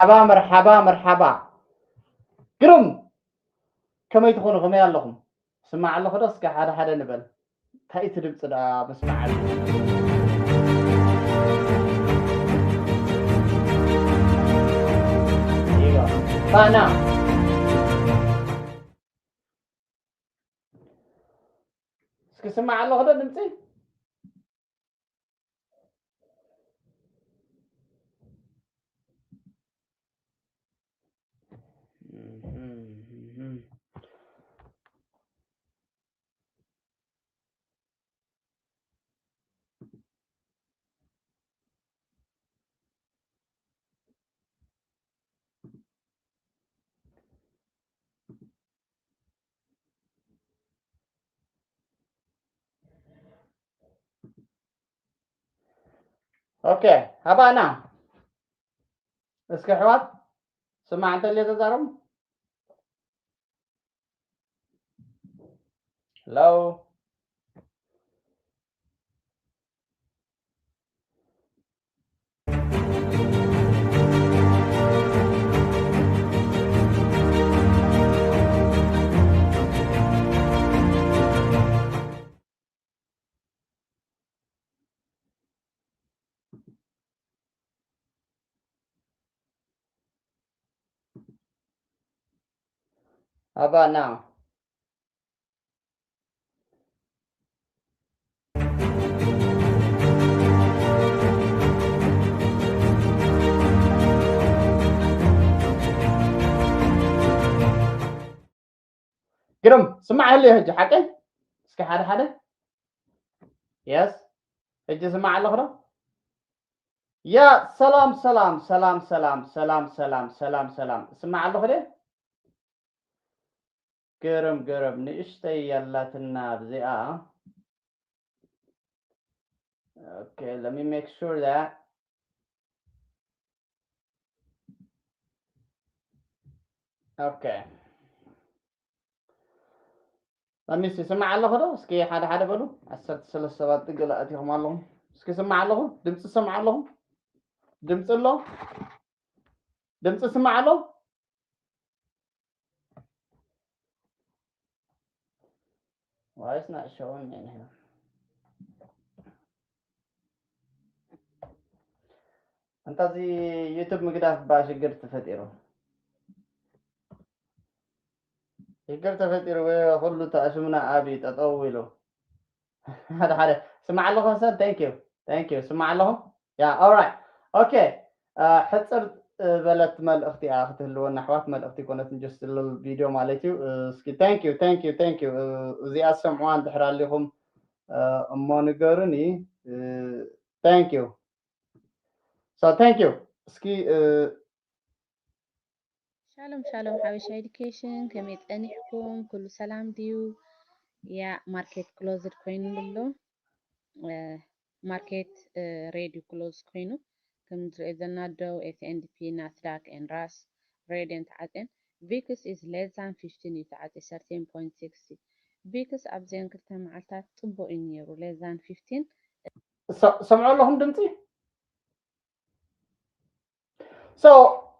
መርሓባ መርሓባ መርሓባ። ግሩም፣ ከመይ ትኾኑ? ከመይ ኣለኹም? ስማዕ ኣለኹ ዶ? እስከ ሓደ ሓደ ንበል። እንታይ እቲ ድምፂ ደኣ ምስማዕ ኣሎ? እዮ። ፋና። እስኪ ስማዕ ኣለኹ ዶ ድምፂ? ኦኬ፣ ሃባና እስኪ ኣሕዋት፣ ስማዕ እንተልየ ተዛረቡ። ሄሎ። How about now? ግርም፣ ስማዕ ህልዮ ሕጂ ሓቀይ? እስኪ ሓደ ሓደ። የስ፣ ሕጂ ስማዕ ኣለኹ ዶ? ያ ሰላም ሰላም ሰላም ሰላም ሰላም ሰላም ሰላም ሰላም፣ ስማዕ ኣለኹ ደ? ግርም ግርም፣ ንእሽተይ ያላትና ኣብዚኣ። Okay, let me make sure that. Okay. Let me see, ስማዕ ኣለኹ ዶ? እስኪ ሓደ ሓደ በሉ። ዓሰርተ ሰለስተ ሰባት ገለ ኣቲኹም ኣለኹም። እስኪ ስማዕ ኣለኹ። ድምፂ ስማዕ ኣለኹ። ድምፂ ኣሎ? ድምፂ ስማዕ ኣሎ? Why it's not showing in here? ኣንታ እዚ ዩቱብ ምግዳፍ ባ ሽግር ተፈጢሩ። ሽግር ተፈጢሩ ወይ ኩሉ ተኣሽምና ኣብ ጠጠው ኢሉ። ሓደ ሓደ ስማዕ ኣለኹ ሰን፣ thank you፣ thank you። ስማዕ ኣለኹ። ያ፣ ኦራይት። ኦኬ። አ፣ ሕጽር በለት መልእኽቲ እያ ክትህልወና ኣሕዋት፣ መልእኽቲ ኮነት፣ just little video ማለት እዩ። እ፣ እስኪ thank you፣ thank you፣ thank you። እ፣ እዚኣ ዝሰምዕዋ እንድሕር ኣሊኹም፣ እ፣ እሞ ንገሩኒ። እ፣ thank you። So thank you። እስኪ፣ እ፣ ሻሎም ሻሎም ሓበሻ ኤዱኬሽን፣ ከመይ ጸኒሕኩም? ኩሉ ሰላም ድዩ? ያ፣ ማርኬት ክሎዝድ ኮይኑ ኣሎ። እ፣ ማርኬት፣ እ፣ ሬድ እዩ ክሎዝ ኮይኑ። ከም ንሪኦ ዘለና ዶው፣ ኤስ ኤንድ ፒ፣ ናስዳክ ኤን ራስ ሬድ እየን ተዓጽየን። ቪክስ ኢዝ ሌስ ዛን ፊፍቲን እዩ ተዓጽየ፣ ሰርቲን ፖይንት ሲክስቲ። ቪክስ ኣብዘን ክልተ መዓልታት ጽቡቕ እዩ ነይሩ፣ ሌስ ዛን ፊፍቲን። ሰ-፣ ሰምዑ ኣለኹም ድምፂ? So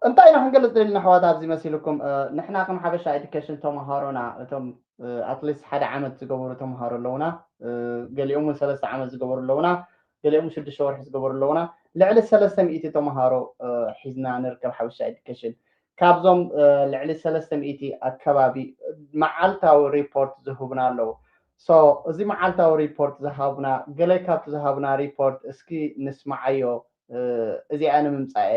እንታይ ኢና ክንገልፅ ደሊና ኣሕዋት ኣብዚ መሲልኩም? እ፣ ንሕና ከም ሓበሻ ኤዱኬሽን ተምሃሮና፣ እቶም፣ እ፣ ኣትሊስት ሓደ ዓመት ዝገበሩ ተምሃሮ ኣለውና። እ፣ ገሊኦም እውን ሰለስተ ዓመት ዝገበሩ ኣለውና። ገሊኦም ሽዱሽተ ወርሒ ዝገበሩ ኣለውና። ልዕሊ ሰለስተ ሚእቲ ተምሃሮ፣ እ፣ ሒዝና ንርከብ ሓበሻ ኤዱኬሽን። ካብዞም፣ እ፣ ልዕሊ ሰለስተ ሚእቲ ኣከባቢ መዓልታዊ ሪፖርት ዝህቡና ኣለዉ። So እዚ መዓልታዊ ሪፖርት ዝሃቡና፣ ገለ ካብቲ ዝሃቡና ሪፖርት እስኪ ንስማዓዮ። እ፣ እዚኣ ንምምጻኤ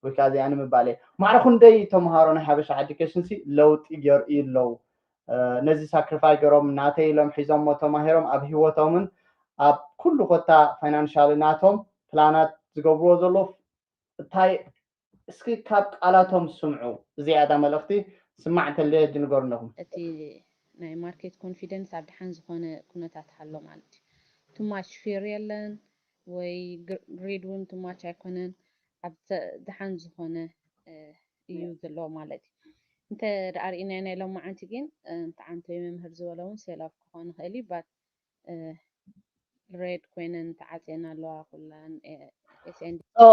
ወይ ከዓ እዚኣ ንምባል እየ። ማዕረ ክንደይ ተምሃሮ ናይ ሓበሻ ኤዱኬሽን ሲ ለውጢ የርእዩ ኣለዉ። እ፣ ነዚ ሳክሪፋይ ገይሮም ናተይ ኢሎም ሒዞሞ ተማሂሮም ኣብ ህይወቶምን ኣብ ኩሉ ኮታ ፋይናንሻል ናቶም ፕላናት ዝገብርዎ ዘለዉ እንታይ እስኪ ካብ ቃላቶም ስምዑ። እዚኣ እታ መልእኽቲ ስማዕ እንተለየ እጅ ንገሩ ኣለኹም። እቲ ናይ ማርኬት ኮንፊደንስ ኣብ ደሓን ዝኾነ ኩነታት ኣሎ ማለት እዩ። ቱማች ፊር የለን ወይ ግሪድ እውን ቱማች ኣይኮነን። ኣብ ተ-፣ ደሓን ዝኾነ፣ እ፣ እዩ ዘሎ ማለት እዩ። እንተ ደኣ ርኢናዮ ናይ ሎማዓንቲ ግን፣ እ፣ እንተዓንተ መምህር ዝበሎ እውን ሴል ኦፍ ክኾን ይኽእል እዩ፣ ባት፣ እ፣ ሬድ ኮይነን ተዓፅየን ኣለዋ ኩለን፣ እ፣ ኤስ ኤን ዲ። So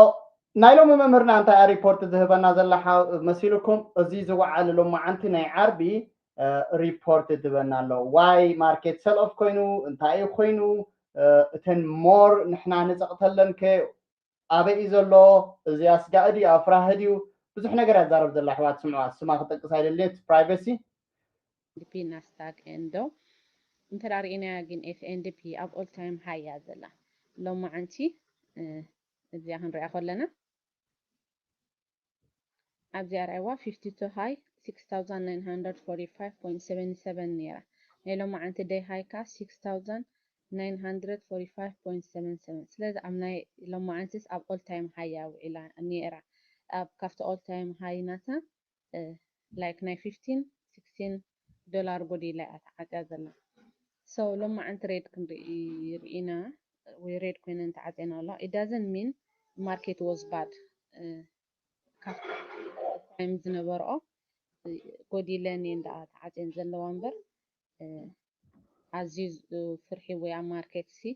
ናይ ሎሚ መምህርና እንታይ ሪፖርት ዝህበና ዘላ ሓ- መሲልኩም? እዚ ዝወዓለ ሎማዓንቲ ናይ ዓርቢ ሪፖርት ዝህበና ኣሎ። ዋይ ማርኬት ሰል ኦፍ ኮይኑ፣ እንታይ እዩ ኮይኑ፣ እተን ሞር ንሕና ንፀቕተለን ከ ኣበይ እዩ ዘሎ? እዚ ኣስጋኢ ድዩ ኣፍራሂ ድዩ? ብዙሕ ነገር ያዛረብ ዘላ ኣሕዋት ስምዑ። ስማ ክጠቅስ ኣይደልን፣ ፕራይቬሲ። ዲፒ ናስዳቅ ኤንዶ እንተ ርኢናያ ግን ኤፍ ኤንዲፒ ኣብ ኦል ታይም ሃይ እያ ዘላ ሎማዓንቲ። እዚኣ ክንሪኣ ከለና ኣብዚኣ ርኣይዋ፣ fifty two high six thousand nine hundred forty five point seven seven ነይራ። ናይ ሎማዓንቲ ደይ ሃይ ከኣ six thousand nine hundred forty five point seven seven። ስለዚ ኣብ ናይ ሎማዓንቲስ ኣብ ኦል ታይም ሃይ እያ ውዒላ ነይራ። ኣብ ካብቲ ኦል ታይም ሃይ ናታ ላይክ ናይ fifteen sixteen ዶላር ጎዲላ እያ ተዓፅያ ዘላ። So ሎማዓንቲ ሬድ ክንርኢ ርኢና ወይ ሬድ ኮይነን ተዓፅየን ኣለዋ። It doesn't mean market was bad። ካብ ታይም ዝነበርኦ ጎዲለን እየን ደኣ ተዓፅየን ዘለዋ እምበር፣ ኣዝዩ ፍርሒ ወይ ኣብ ማርኬት ሲ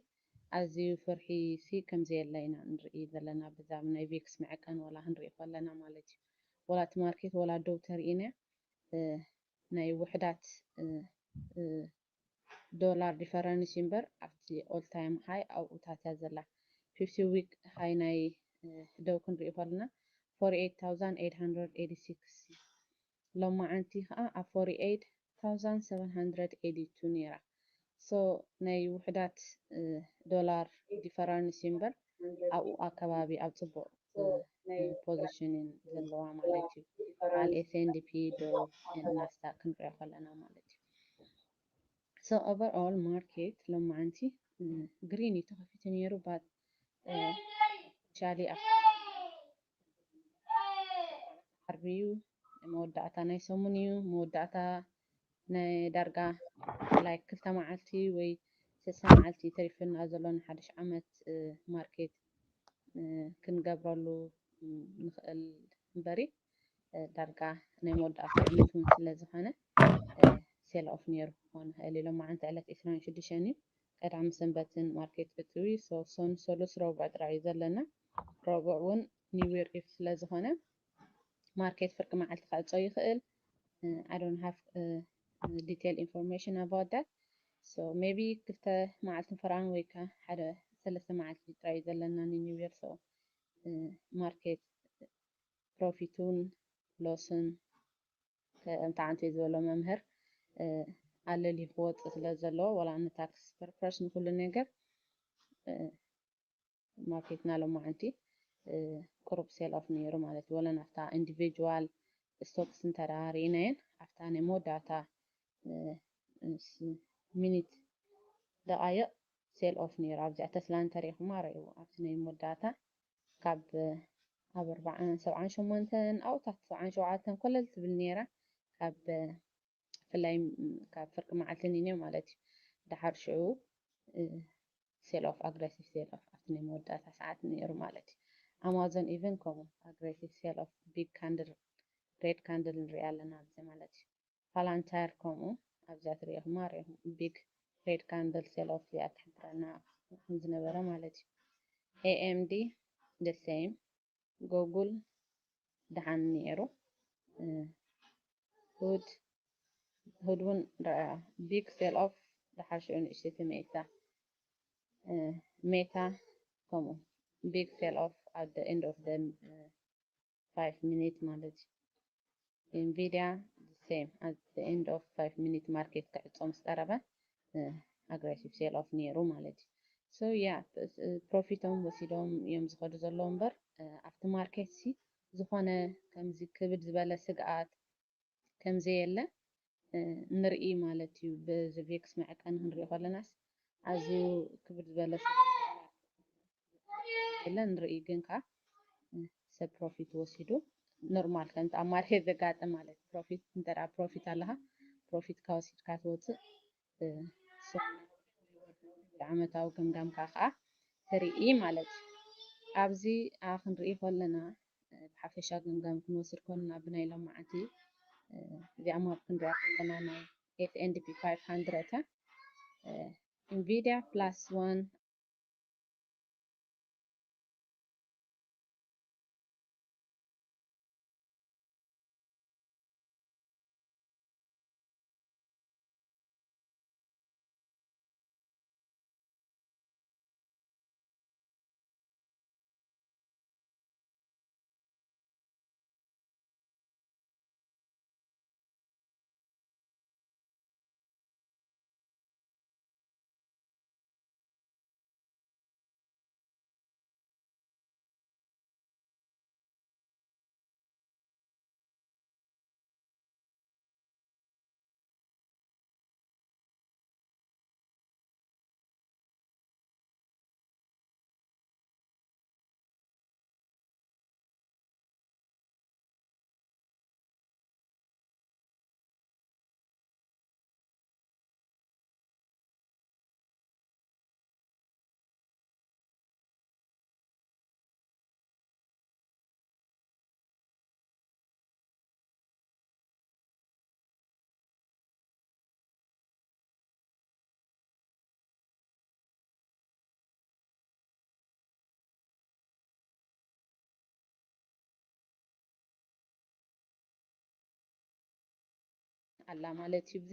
ኣዝዩ ፍርሒ ሲ ከም ዘየለ ኢና ንርኢ ዘለና። ብዛዕባ ናይ ቪክስ መዐቀን ወላ ክንርኢ ከለና ማለት እዩ። ወላ እቲ ማርኬት ወላ ደው ተርእይና ናይ ውሕዳት ዶላር ዲፈረንስ እምበር ኣብቲ ኦል ታይም ሃይ ኣብኡታት እያ ዘላ። ፊፍቲ ዊክ ሃይ ናይ ደው ክንርኢ ከለና forty eight thousand eight hundred eighty six፣ ሎማዓንቲ ከዓ ኣብ forty eight thousand seven hundred eighty two ነይራ። So ናይ ውሕዳት ዶላር ዲፈረንስ እምበር ኣብኡ ኣከባቢ ኣብ ፅቡቅ ፖዚሽን ዘለዋ ማለት እዩ። በዓል ኤስ ኤን ዲ ፒ ዶ ናስዳቅ ክንሪኦ ከለና ማለት እዩ። So overall ማርኬት ሎማዓንቲ ግሪን እዩ ተኸፊቱ ነይሩ። But ቻሊ ዓርቢ እዩ፣ መወዳእታ ናይ ሰሙን እዩ። መወዳእታ ናይ ዳርጋ ላይክ ክልተ መዓልቲ ወይ ሰለስተ መዓልቲ ተሪፍና ዘሎ ንሓድሽ ዓመት ማርኬት ክንገብረሉ ንኽእል እምበሪ ዳርጋ ናይ መወዳእታ ዓመት እውን ስለ ዝኾነ ሴል ኦፍ ነይሩ ክኾን ይኽእል እዩ። ሎማዓንቲ ዕለት ዕስራን ሽዱሽተን እዩ። ቀዳሚ ሰንበትን ማርኬት እትዊ ሰሉስ ረቡዕ ጥራይ እዩ ዘለና። ረቡዕ እውን ኒው ይር ኢፍ ስለ ዝኾነ ማርኬት ፍርቂ መዓልቲ ክዕጾ ይኽእል። I don't have detail information about that። So maybe ክልተ መዓልቲ ፈራን ወይ ከ ሓደ ሰለስተ መዓልቲ ጥራይ እዩ ዘለና ንኒው ይር። So ማርኬት ፕሮፊቱን ሎስን ከምቲ ዓንተ ዝበሎ መምህር ኣለልዩ ክወፅእ ስለ ዘለዎ ዋላ ንታክስ ፐርፐስ ንኩሉ ነገር ማርኬትና ሎማዓንቲ ቁሩብ ሴል ኦፍ ነይሩ ማለት እዩ። ወላ ናብታ ኢንዲቪጁዋል ስቶክስ እንተ ርኢናየን ኣብታ ናይ መወዳእታ ሚኒት ደቃይቕ ሴል ኦፍ ነይሩ። ኣብዚኣ ተስላ እንተሪኢኹማ ርኢዎ ኣብቲ ናይ መወዳእታ ካብ ኣብ ኣርባዓን ሰብዓን ሸሞንተን ኣብታት ሰብዓን ሸውዓተን ኮለል ትብል ነይራ። ካብ ብፍላይ ካብ ፍርቂ መዓልቲ ንንዮ ማለት እዩ። ደሓር ሽዑ ሴል ኦፍ ኣግረሲቭ ሴል ኦፍ ኣብቲ ናይ መወዳእታ ሰዓት ነይሩ ማለት እዩ። ኣማዞን ኢቨን ከምኡ ኣግረሲቭ ሴል ኦፍ ቢግ ካንድል ሬድ ካንድል ንሪኢ ኣለና ኣብዚ ማለት እዩ። ፓላንታየር ከምኡ ኣብዚኣ ትሪኢኹማ ሪኢኹም ቢግ ሬድ ካንድል ሴል ኦፍ እዚኣ ትሕብረና ከም ዝነበረ ማለት እዩ። ኤኤምዲ the same፣ ጎጉል ደሓን ነይሩ። ሁድ ሁድ እውን ቢግ ሴል ኦፍ ደሓር ሽዑ ንእሽተይቲ ሜታ ሜታ ከምኡ ቢግ ሴል ኦፍ at the end of the five minute ማለት እዩ። ኢንቪድያ the same at the end of five minute ማርኬት ክዕጾ ምስ ቀረበ ኣግሬሲቭ ሴል ኦፍ ነይሩ ማለት እዩ። So yeah ፕሮፊቶም ወሲዶም እዮም ዝኸዱ ዘለዉ እምበር ኣብቲ ማርኬት ሲ ዝኾነ ከምዚ ክብድ ዝበለ ስግኣት ከምዘየለ ንርኢ ማለት እዩ። በዚ ቪክስ መዐቀኒ ክንሪኦ ከለናስ ኣዝዩ ክብድ ዝበለ ስግኣት የለ ንርኢ፣ ግን ከዓ ሰብ ፕሮፊት ወሲዱ ኖርማል ከምቲ ኣብ ማርኬት ዘጋጥም ማለት ፕሮፊት እንተ ፕሮፊት ኣለካ ፕሮፊት ካወሲድካ ትወፅእ ዓመታዊ ገምጋምካ ከዓ ትርኢ ማለት እዩ። ኣብዚ ክንርኢ ከለና ብሓፈሻ ገምጋም ክንወስድ ከለና ብናይ ሎማዓንቲ እዚኣ ማፕ ክንሪኣ ከለና ናይ ኤፍ ኤንድ ፒ ፋይቭ ሃንድረድ ኢንቪድያ ፕላስ ዋን ኣላ ማለት እዩ። እዚ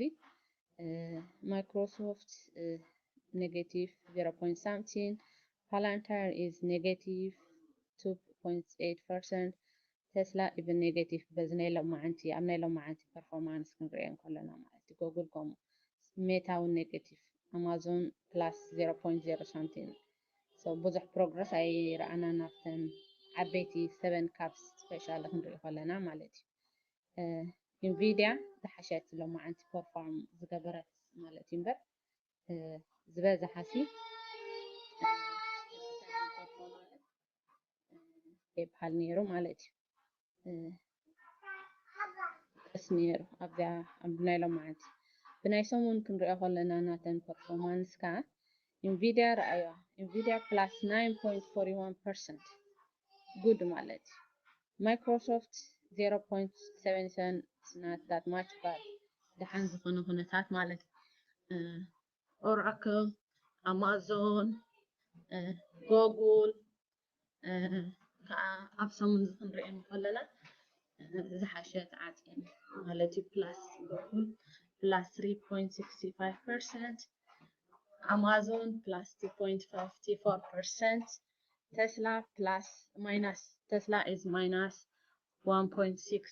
Microsoft negative zero point something, Palantir is negative two point eight percent፣ Tesla even negative። በዚ ናይ ሎማዓንቲ ኣብ ናይ ሎማዓንቲ performance ክንሪኦ እንከለና ማለት እዩ። Google ከምኡ፣ Meta እውን negative፣ Amazon plus zero point zero something። So ብዙሕ progress ኣይረኣናን ኣብተን ዓበይቲ seven caps special ክንሪኢ ከለና ማለት እዩ። Nvidia ዝሓሸት ሎማዓንቲ perform ዝገበረት ማለት እዩ እምበር ዝበዝሓ ሲ ይበሃል ነይሩ ማለት እዩ። ደስ ነይሩ ኣብዚኣ ኣብ ናይ ሎማዓንቲ። ብናይ ሰሙን ክንሪኦ ከለና ናተን performance ከዓ Nvidia ረኣዮ። Nvidia plus nine point forty one percent፣ good ማለት እዩ። Microsoft zero point seven seven፣ not that much bad፣ ደሓን ዝኾነ ኩነታት ማለት እዩ። Oracle፣ Amazon፣ Google ከዓ ኣብ ሰሙን እዚ ክንሪኦ ከለና ዝሓሸ ተዓፅየን ማለት እዩ። Plus Google plus three point sixty five percent፣ Amazon plus two point fifty four percent፣ Tesla plus minus Tesla is minus one point six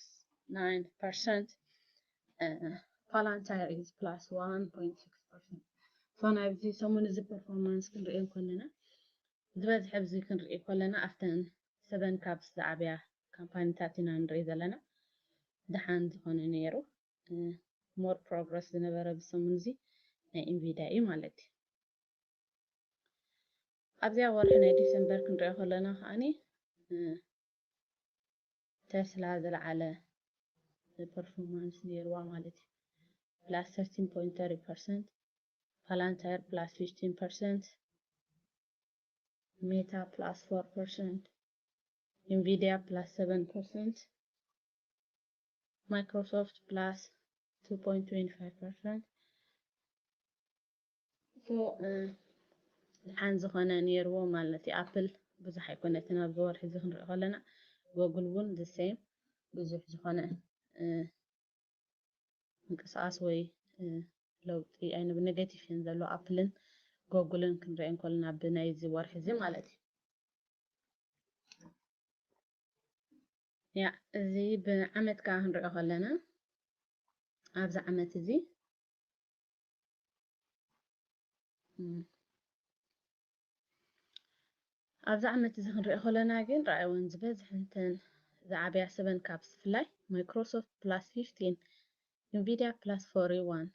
nine percent፣ Palantir is plus one point six percent። So ናይዚ ሰሙን እዚ performance ክንሪኦ ከለና ዝበዝሐ ኣብዚ ክንሪኦ ከለና ኣብተን seven caps ዝዓብያ ካምፓኒታት ኢና ንርኢ ዘለና። ደሓን ዝኾነ ነይሩ። More progress ዝነበረ ብሰሙን እዚ ናይ Nvidia እዩ ማለት እዩ። ኣብዚኣ ወርሒ ናይ ዲሰምበር ክንሪኦ ከለና ከዓኒ Tesla ዝለዓለ performance ነይርዋ ማለት እዩ። Plus thirteen point thirty percent፣ Palantir plus fifteen percent፣ Meta plus four percent፣ Nvidia plus seven percent፣ Microsoft plus two point twenty five percent። So ደሓን ዝኾነ ነይርዎ ማለት እዩ። Apple ብዙሕ ኣይኮነትን ኣብዚ ወርሒ እዚ ክንሪኦ ከለና፣ Google እውን the same ብዙሕ ዝኾነ ምንቅስቃስ ወይ ለውጢ ኣይነ negative እየን ዘሎ Apple ን Google ን ክንሪኦ ከለና ብናይዚ ወርሒ እዚ ማለት እዩ። ያ እዚ ብዓመት ከዓ ክንሪኦ ከለና ኣብዚ ዓመት እዚ ኣብዚ ዓመት እዚ ክንሪኦ ከለና ግን ረኣይወን ዝበዝሐ እንተን ዝዓብያ seven caps ብፍላይ Microsoft plus fifteen፣ Nvidia plus forty one፣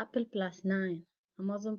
Apple plus nine፣ Amazon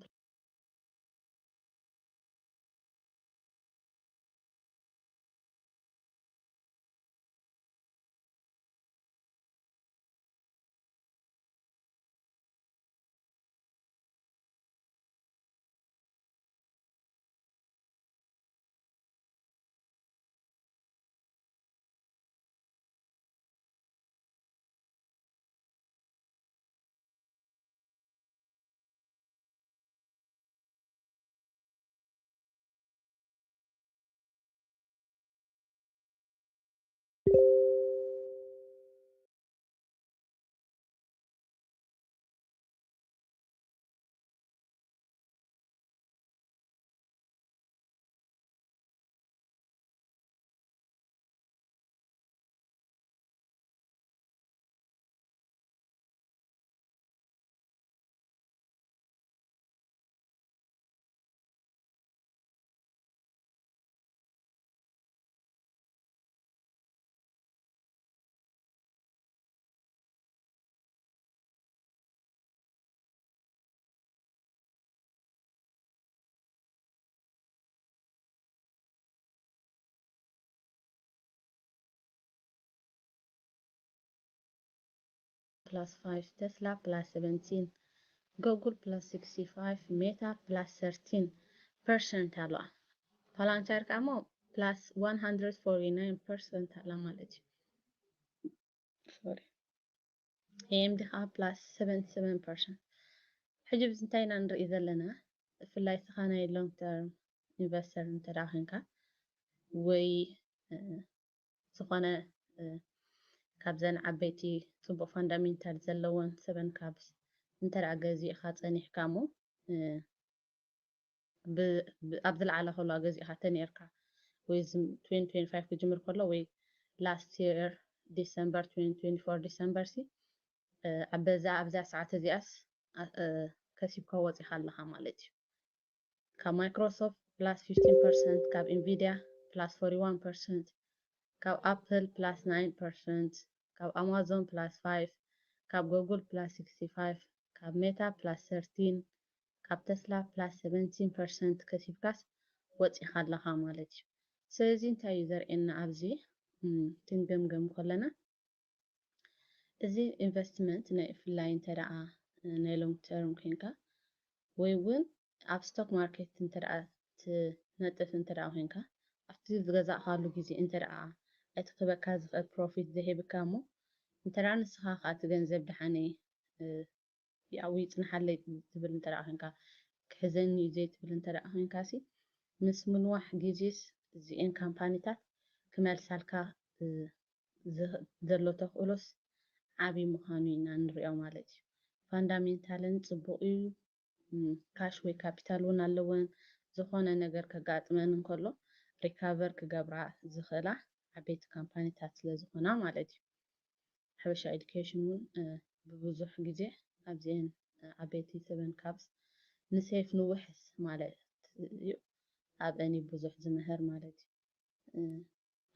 plus five፣ Tesla plus seventeen፣ Google plus sixty five፣ Meta plus thirteen percent ኣለዋ። Palantir ከኣ እሞ plus one hundred forty nine percent ኣላ ማለት እዩ። Sorry። A M D ከኣ plus seventy seven percent። ሕጂ ብዚ እንታይ ኢና ንርኢ ዘለና? ብፍላይ ስኻ ናይ long term investor እንተ ደኣ ኮንካ ወይ ዝኾነ ካብዘን ዓበይቲ ጽቡቕ ፋንዳሜንታል ዘለወን ሰቨን ካብስ እንተ ደኣ ገዚእኻ ጸኒሕካ እሞ፣ እ፣ ብ-፣ ብ-፣ ኣብ ዝለዓለ ከሎ ገዚእኻ ተነይርካ፣ ወይ እዚ ትዌንቲ ትዌንቲ ፋይቭ ክጅምር ከሎ፣ ወይ ላስት የር ዲሰምበር፣ ትዌንቲ ትዌንቲ ፎር ዲሰምበር ሲ፣ እ፣ ኣብ በዛ፣ ኣብዛ ሰዓት እዚኣስ፣ ኣ-፣ እ፣ ከሲብካ ወጺኻ ኣለኻ ማለት እዩ። ካብ ማይክሮሶፍት ፕላስ ፊፍቲን ፐርሰንት፣ ካብ ኢንቪድያ ፕላስ ፎርቲ ዋን ፐርሰንት፣ ካብ ኣፕል ፕላስ ናይን ፐርሰንት፣ ካብ ኣማዞን ፕላስ ፋይቭ፣ ካብ ጉግል ፕላስ ሲክስቲ ፋይቭ፣ ካብ ሜታ ፕላስ ሰርቲን፣ ካብ ተስላ ፕላስ ሰቨንቲን ፐርሰንት ከሲብካስ ወጺኻ ኣለኻ ማለት እዩ። ስለዚ እንታይ እዩ ዘርእየና ኣብዚ፣ እም፣ ክንገምገም ከለና፣ እዚ ኢንቨስትመንት ናይ ብፍላይ እንተ ደኣ ናይ ሎንግ ተርም ኮይንካ ወይ እውን ኣብ ስቶክ ማርኬት እንተ ደኣ ትነጥፍ እንተ ደኣ ኮይንካ፣ ኣብቲ ዝገዛእካሉ ግዜ እንተ ደኣ እቲ ክበካ ዝኽእል ፕሮፊት ዘይህብካ እሞ፣ እንተ ደኣ ንስኻ ከኣ እቲ ገንዘብ ደሓነይ፣ እ፣ ኣብኡ ይጽንሓለይ ትብል እንተ ደኣ ኮይንካ፣ ክሕዘኒ እዩ ዘይትብል እንተ ደኣ ኮይንካ ሲ፣ ምስ ምንዋሕ ግዜስ እዚኤን ካምፓኒታት ክመልሳልካ፣ እ፣ ዝኽ-፣ ዘሎ ተኽእሎስ ዓቢ ምዃኑ ኢና ንሪኦ ማለት እዩ። ፋንዳሜንታለን ጽቡቕ እዩ። እም፣ ካሽ ወይ ካፒታል እውን ኣለወን። ዝኾነ ነገር ከጋጥመን እንከሎ ሪካቨር ክገብራ ዝኽእላ ዓበይቲ ካምፓኒታት ስለ ዝኾና ማለት እዩ። ሓበሻ ኤዱኬሽን እውን፣ እ፣ ብብዙሕ ግዜ ኣብዚኤን፣ እ፣ ዓበይቲ ሰቨን ካብስ ንሴፍ ንውሕስ ማለት እዩ። ኣብአን እዩ ብዙሕ ዝምህር ማለት እዩ። እ፣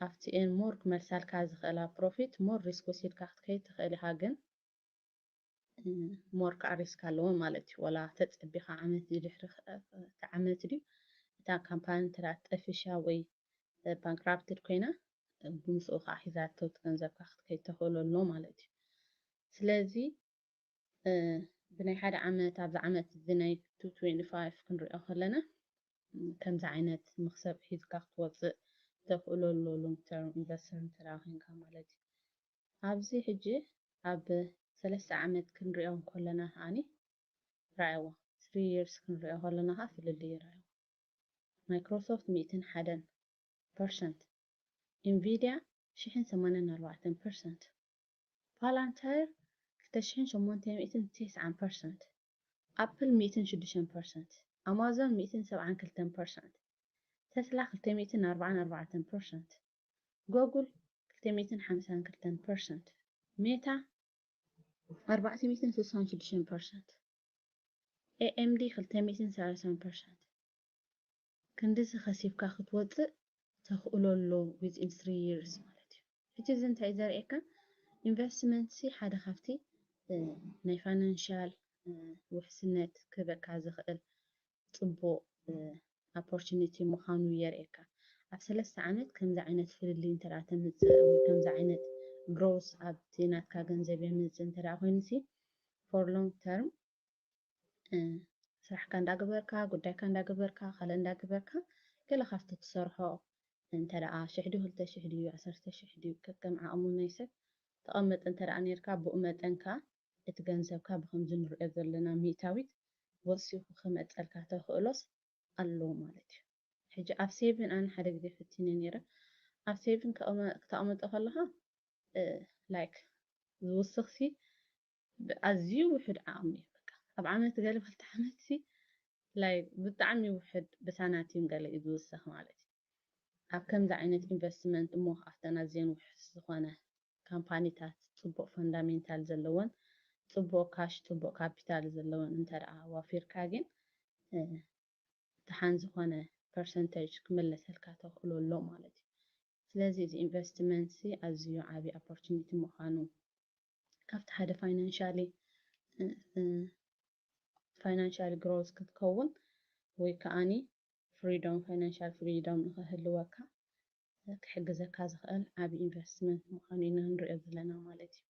ኣብቲ ኤን ሞር ክመልሳልካ ዝኽእላ ፕሮፊት ሞር ሪስክ ወሲድካ ክትከይድ ትኽእል ኢኻ፣ ግን፣ እ፣ ሞር ከዓ ሪስክ ኣለዎን ማለት እዩ። ወላ ተጸቢኻ ዓመት ድዩ ድሕሪ ኽ-፣ እቲ ዓመት ድዩ እታ ካምፓኒ እንተ ደኣ ጠፊሻ ወይ፣ እ፣ ባንክራፕትድ ኮይና፣ እ፣ ብምስኡ ከዓ ሒዛቶ እቲ ገንዘብካ ክትከይድ ተኽእሎ ኣሎ ማለት እዩ። ስለዚ፣ እ፣ ብናይ ሓደ ዓመት፣ ኣብዚ ዓመት እዚ ናይ ቱ ትዌንቲ ፋይቭ ክንሪኦ ከለና፣ እ፣ ከምዚ ዓይነት መኽሰብ ሒዝካ ክትወጽእ ተኽእሎ ኣሎ፣ ሎንግ ተርም ኢንቨስተር እንተ ደኣ ኮይንካ ማለት እዩ። ኣብዚ ሕጂ ኣብ ሰለስተ ዓመት ክንሪኦ ከለና ከኣኒ ረኣይዎ፣ ስሪ ይርስ ክንሪኦ ከለና ከኣ ፍልልይ ረኣይዎ። ማይክሮሶፍት ሚእትን ሓደን ፐርሰንት፣ ኢንቪድያ ሽሕን ሰማንያን ኣርባዕተን ፐርሰንት፣ ፓላንታየር ክልተ ሽሕን ሸሞንተ ሚእትን ተስዓን ፐርሰንት፣ ኣፕል ሚእትን ሽዱሽተን ፐርሰንት፣ ኣማዞን ሚእትን ሰብዓን ክልተን ፐርሰንት፣ ተስላ ክልተ ሚእትን ኣርባዓን ኣርባዕተን ፐርሰንት፣ ጎጉል ክልተ ሚእትን ሓምሳን ክልተን ፐርሰንት፣ ሜታ ኣርባዕተ ሚእትን ስሳን ሽዱሽተን ፐርሰንት፣ ኤ ኤም ዲ ክልተ ሚእትን ሰላሳን ፐርሰንት። ክንድዚ ከሲብካ ክትወጽእ ተኽእሎ ኣሎ within three years ማለት እዩ። ሕጂ እዚ እንታይ እዩ ዘርእየካ? ኢንቨስትመንት ሲ ሓደ ካብቲ፣ እ፣ ናይ ፋይናንሻል፣ እ፣ ውሕስነት ክህበካ ዝኽእል ጽቡቕ፣ እ፣ ኦፖርቹኒቲ ምዃኑ የርእየካ። ኣብ ሰለስተ ዓመት ከምዚ ዓይነት ፍልልይ እንተ ደኣ ተምጽእ ወይ ከምዚ ዓይነት ግሮውስ ኣብቲ ናትካ ገንዘብ የምጽእ እንተ ደኣ ኮይኑ ሲ፣ ፎር ሎንግ ተርም፣ እ፣ ስራሕካ እንዳገበርካ፣ ጉዳይካ እንዳገበርካ፣ ካልእ እንዳገበርካ፣ ገለ ካብቲ ትሰርሖ እንተ ደኣ ሽሕ ድዩ፣ ክልተ ሽሕ ድዩ፣ ዓሰርተ ሽሕ ድዩ፣ ከከም ዓቕሙ ናይ ሰብ ተቐምጥ እንተ ደኣ ኔርካ፣ ብኡ መጠን ከኣ እቲ ገንዘብካ ብኸምዚ ንሪኦ ዘለና ሚእታዊት ወሲኹ ክመጸልካ ተኽእሎስ ኣሎ ማለት እዩ። ሕጂ ኣብ ሴቭን ኣነ ሓደ ግዜ ፈቲነ ኔረ። ኣብ ሴቭን ከቐመ-፣ ክተቐምጦ ከለኻ፣ እ፣ ላይክ ዝውስኽሲ ብኣዝዩ ውሑድ ዓቕሚ እዩ። በቃ ኣብ ዓመት ገለ ክልተ ዓመትሲ ላይክ ብጣዕሚ ውሑድ ብሳናቲም ገለ እዩ ዝውስኽ ማለት እዩ። ኣብ ከምዚ ዓይነት ኢንቨስትመንት እሞ ኣብተን ኣዝየን ውሑስ ዝኾነ ካምፓኒታት ጽቡቕ ፈንዳሜንታል ዘለወን፣ ጽቡቕ ካሽ፣ ጽቡቕ ካፒታል ዘለወን እንተ ደኣ ዋፊርካ ግን፣ እ፣ ደሓን ዝኾነ ፐርሰንተጅ ክምለሰልካ ተኽእሎ ኣሎ ማለት እዩ። ስለዚ እዚ ኢንቨስትመንት ሲ ኣዝዩ ዓቢ ኦፖርቹኒቲ ምዃኑ ካብቲ ሓደ ፋይናንሻሊ፣ እ፣ እ፣ ፋይናንሻል ግሮዝ ክትከውን ወይ ከኣኒ ፍሪዶም፣ ፋይናንሻል ፍሪዶም ንኽህልወካ ክሕግዘካ ዝኽእል ዓቢ ኢንቨስትመንት ምዃኑ ኢና ንሪኦ ዘለና ማለት እዩ።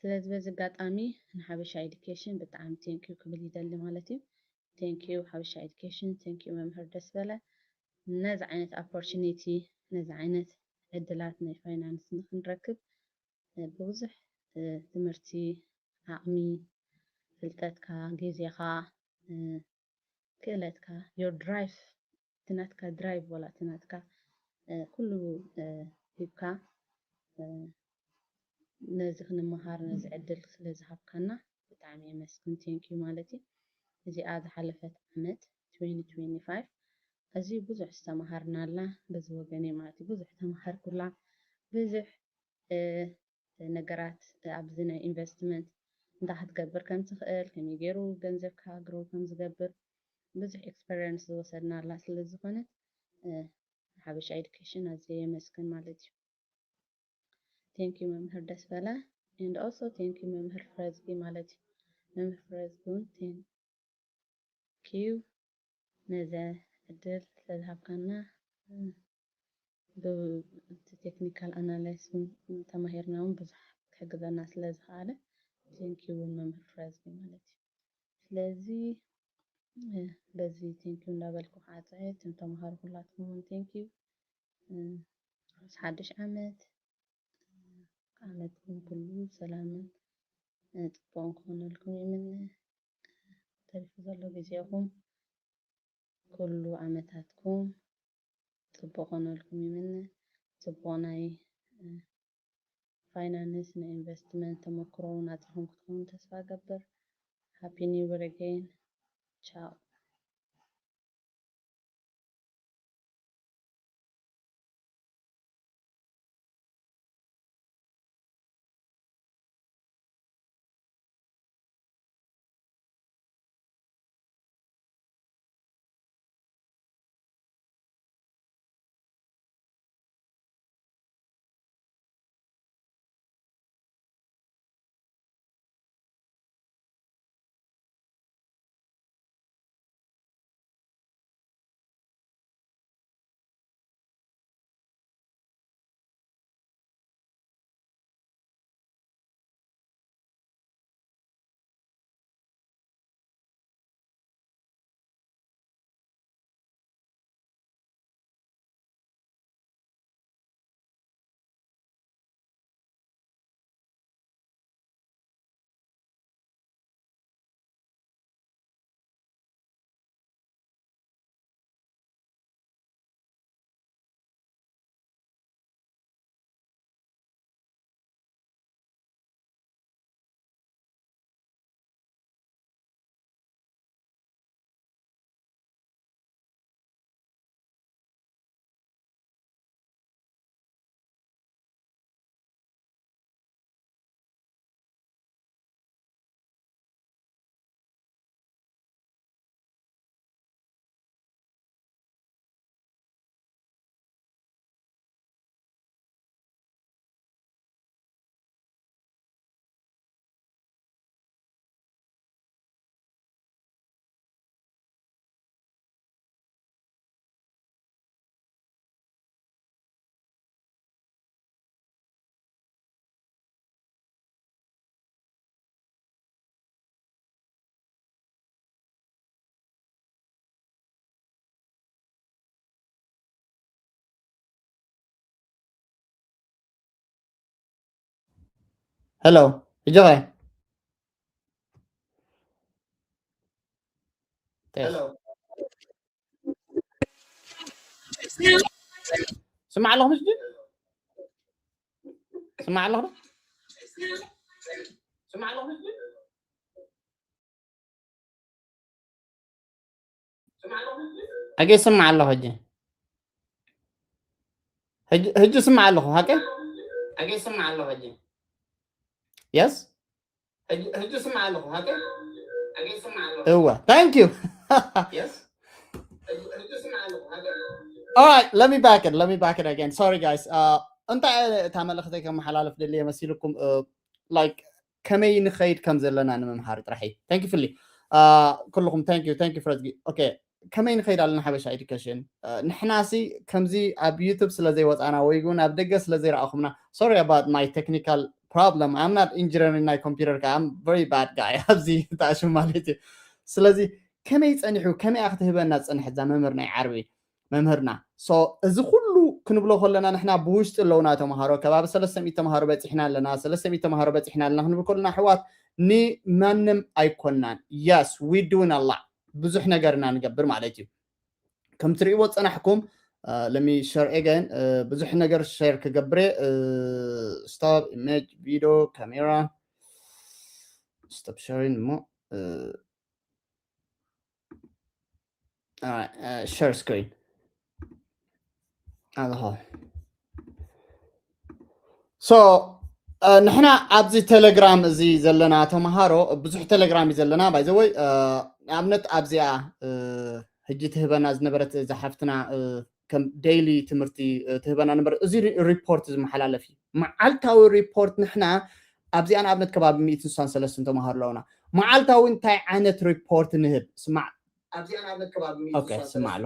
ስለዚ በዚ ኣጋጣሚ ንሓበሻ ኤዱኬሽን ብጣዕሚ ቴንኪዩ ክብል ይደሊ ማለት እዩ። ቴንኪዩ ሓበሻ ኤዱኬሽን፣ ቴንኪዩ መምህር ደስ በለ። ነዚ ዓይነት ኦፖርቹኒቲ፣ ነዚ ዓይነት ዕድላት ናይ ፋይናንስ ንኽንረክብ፣ እ፣ ብብዙሕ፣ እ፣ ትምህርቲ፣ ዓቕሚ፣ ፍልጠትካ፣ ግዜኻ፣ እ፣ ክእለትካ፣ your drive፣ እቲ ናትካ ድራይቭ ዋላ እቲ ናትካ፣ እ፣ ኩሉ፣ እ፣ ሂብካ፣ እ፣ ነዚ ክንመሃር ነዚ ዕድል ስለ ዝሃብካና ብጣዕሚ የመስግን። Thank you ማለት እዩ። እዚኣ ዝሓለፈት ዓመት twenty twenty-five ኣዝዩ ብዙሕ ዝተምሃርናላ በዚ ወገን እየ ማለት እዩ። ብዙሕ ተምሃርኩላ። ብዙሕ ነገራት ኣብዚ ናይ ኢንቨስትመንት እንታይ ክትገብር ከም ትኽእል፣ ከመይ ገይሩ ገንዘብካ ግሮው ከም ዝገብር ብዙሕ ኤክስፐሪንስ ዝወሰድናላ ስለ ዝኾነት ሓበሻ ኤዱኬሽን ኣዝየ የመስግን ማለት እዩ። Thank you መምህር ደስበለ and also thank you መምህር ፍረዝጊ ማለት እዩ። መምህር ፍረዝጊ እውን thank you ነዚ ዕድል ስለዝሃብካና ብቲ ቴክኒካል ኣናላይስ እውን ተማሂርና እውን ብዙሕ ክሕግዘና ስለ ዝኸኣለ thank you እውን መምህር ፍረዝጊ ማለት እዩ። ስለዚ በዚ thank you እንዳበልኩ ክዓፀ እየ። እቶም ተምሃሮ ኩላትኩም እውን thank you። ምስ ሓድሽ ዓመት ዓመትኩም ኩሉ ሰላምን ፅቡቕን ክኾነልኩም ይምነ። ተሪፉ ዘሎ ግዜኹም ኩሉ ዓመታትኩም ፅቡቕ ክኾነልኩም ይምነ። ፅቡቕ ናይ ፋይናንስ ናይ ኢንቨስትመንት ተመክሮ እውን ኣፅኹም ክትኾኑ ተስፋ እገብር። Happy New Year again. ቻው። Hello. ሕጂ ኸ? ስማዕ ኣለኹ ምስጂ? ስማዕ ኣለኹ? ስማዕ ኣለኹ ምስጂ? ሕጂ ስማዕ ኣለኹ። ሕጂ ሕጂ ስማዕ ኣለኹ። ሃቀ ሕጂ ስማዕ ኣለኹ። ሕጂ የስ ሕጂ ስማዕ ኣለኹ። ሃቀ ሕጂ ስማዕ ኣለኹ። እወ thank you. Yes. All right, let me back it. Let me back it again. Sorry guys. Uh እንታይ እታ መልእኽተይ ከመሓላልፍ ደልየ መሲልኩም? Uh like ከመይ ንኸይድ ከም ዘለና ንምምሃር ጥራሕ እዩ። Thank you ፍሊ። Uh ኩልኹም thank you, thank you ፍረዝጊ። Okay ከመይ ንኸይድ ኣለና ሓበሻ ኤዱኬሽን? Uh ንሕናሲ ከምዚ ኣብ ዩቱብ ስለ ዘይወፃና ወይ እውን ኣብ ደገ ስለ ዘይረኣኹምና፣ sorry about my technical problem. I'm not engineering ናይ ኮምፒውተር ከ I'm very bad guy ኣብዚ ተኣሽም ማለት እዩ። ስለዚ ከመይ ጸኒሑ ከመይ ክትህበና ዝጸንሐት እዛ መምህር ናይ ዓርቢ መምህርና። So እዚ ኩሉ ክንብሎ ከለና ንሕና ብውሽጢ ኣለውና ተምሃሮ ከባቢ ሰለስተ ሚእቲ ተምሃሮ በጺሕና ኣለና፣ ሰለስተ ሚእቲ ተምሃሮ በጺሕና ኣለና ክንብል ከለና ኣሕዋት ንማንም ኣይኮናን። Yes we doing a lot ብዙሕ ነገር ኢና ንገብር ማለት እዩ። ከም ትርእይዎ ዝጸናሕኩም let me share again. ብዙሕ ነገር share ክገብር። Stop image, video, camera, stop sharing እሞ share screen ኣለኹ። So ንሕና ኣብዚ ቴሌግራም እዚ ዘለና ተምሃሮ ብዙሕ ቴሌግራም እዩ ዘለና። ባይዘወይ ንኣብነት ኣብዚኣ ሕጂ ትህበና ዝነበረት እዛ ሓፍትና ከም ዴይሊ ትምህርቲ ትህበና ነበር። እዚ ሪፖርት ዝመሓላለፍ እዩ፣ መዓልታዊ ሪፖርት። ንሕና ኣብዚኣ ንኣብነት ከባቢ ሚእትን ስሳን ሰለስትን ተምሃሮ ኣለውና። መዓልታዊ እንታይ ዓይነት ሪፖርት ንህብ? ስማዕ፣ ኣብዚኣ ንኣብነት ከባቢ ሚእትን ስሳን ስማዕ ሰለስትን ኣሎ።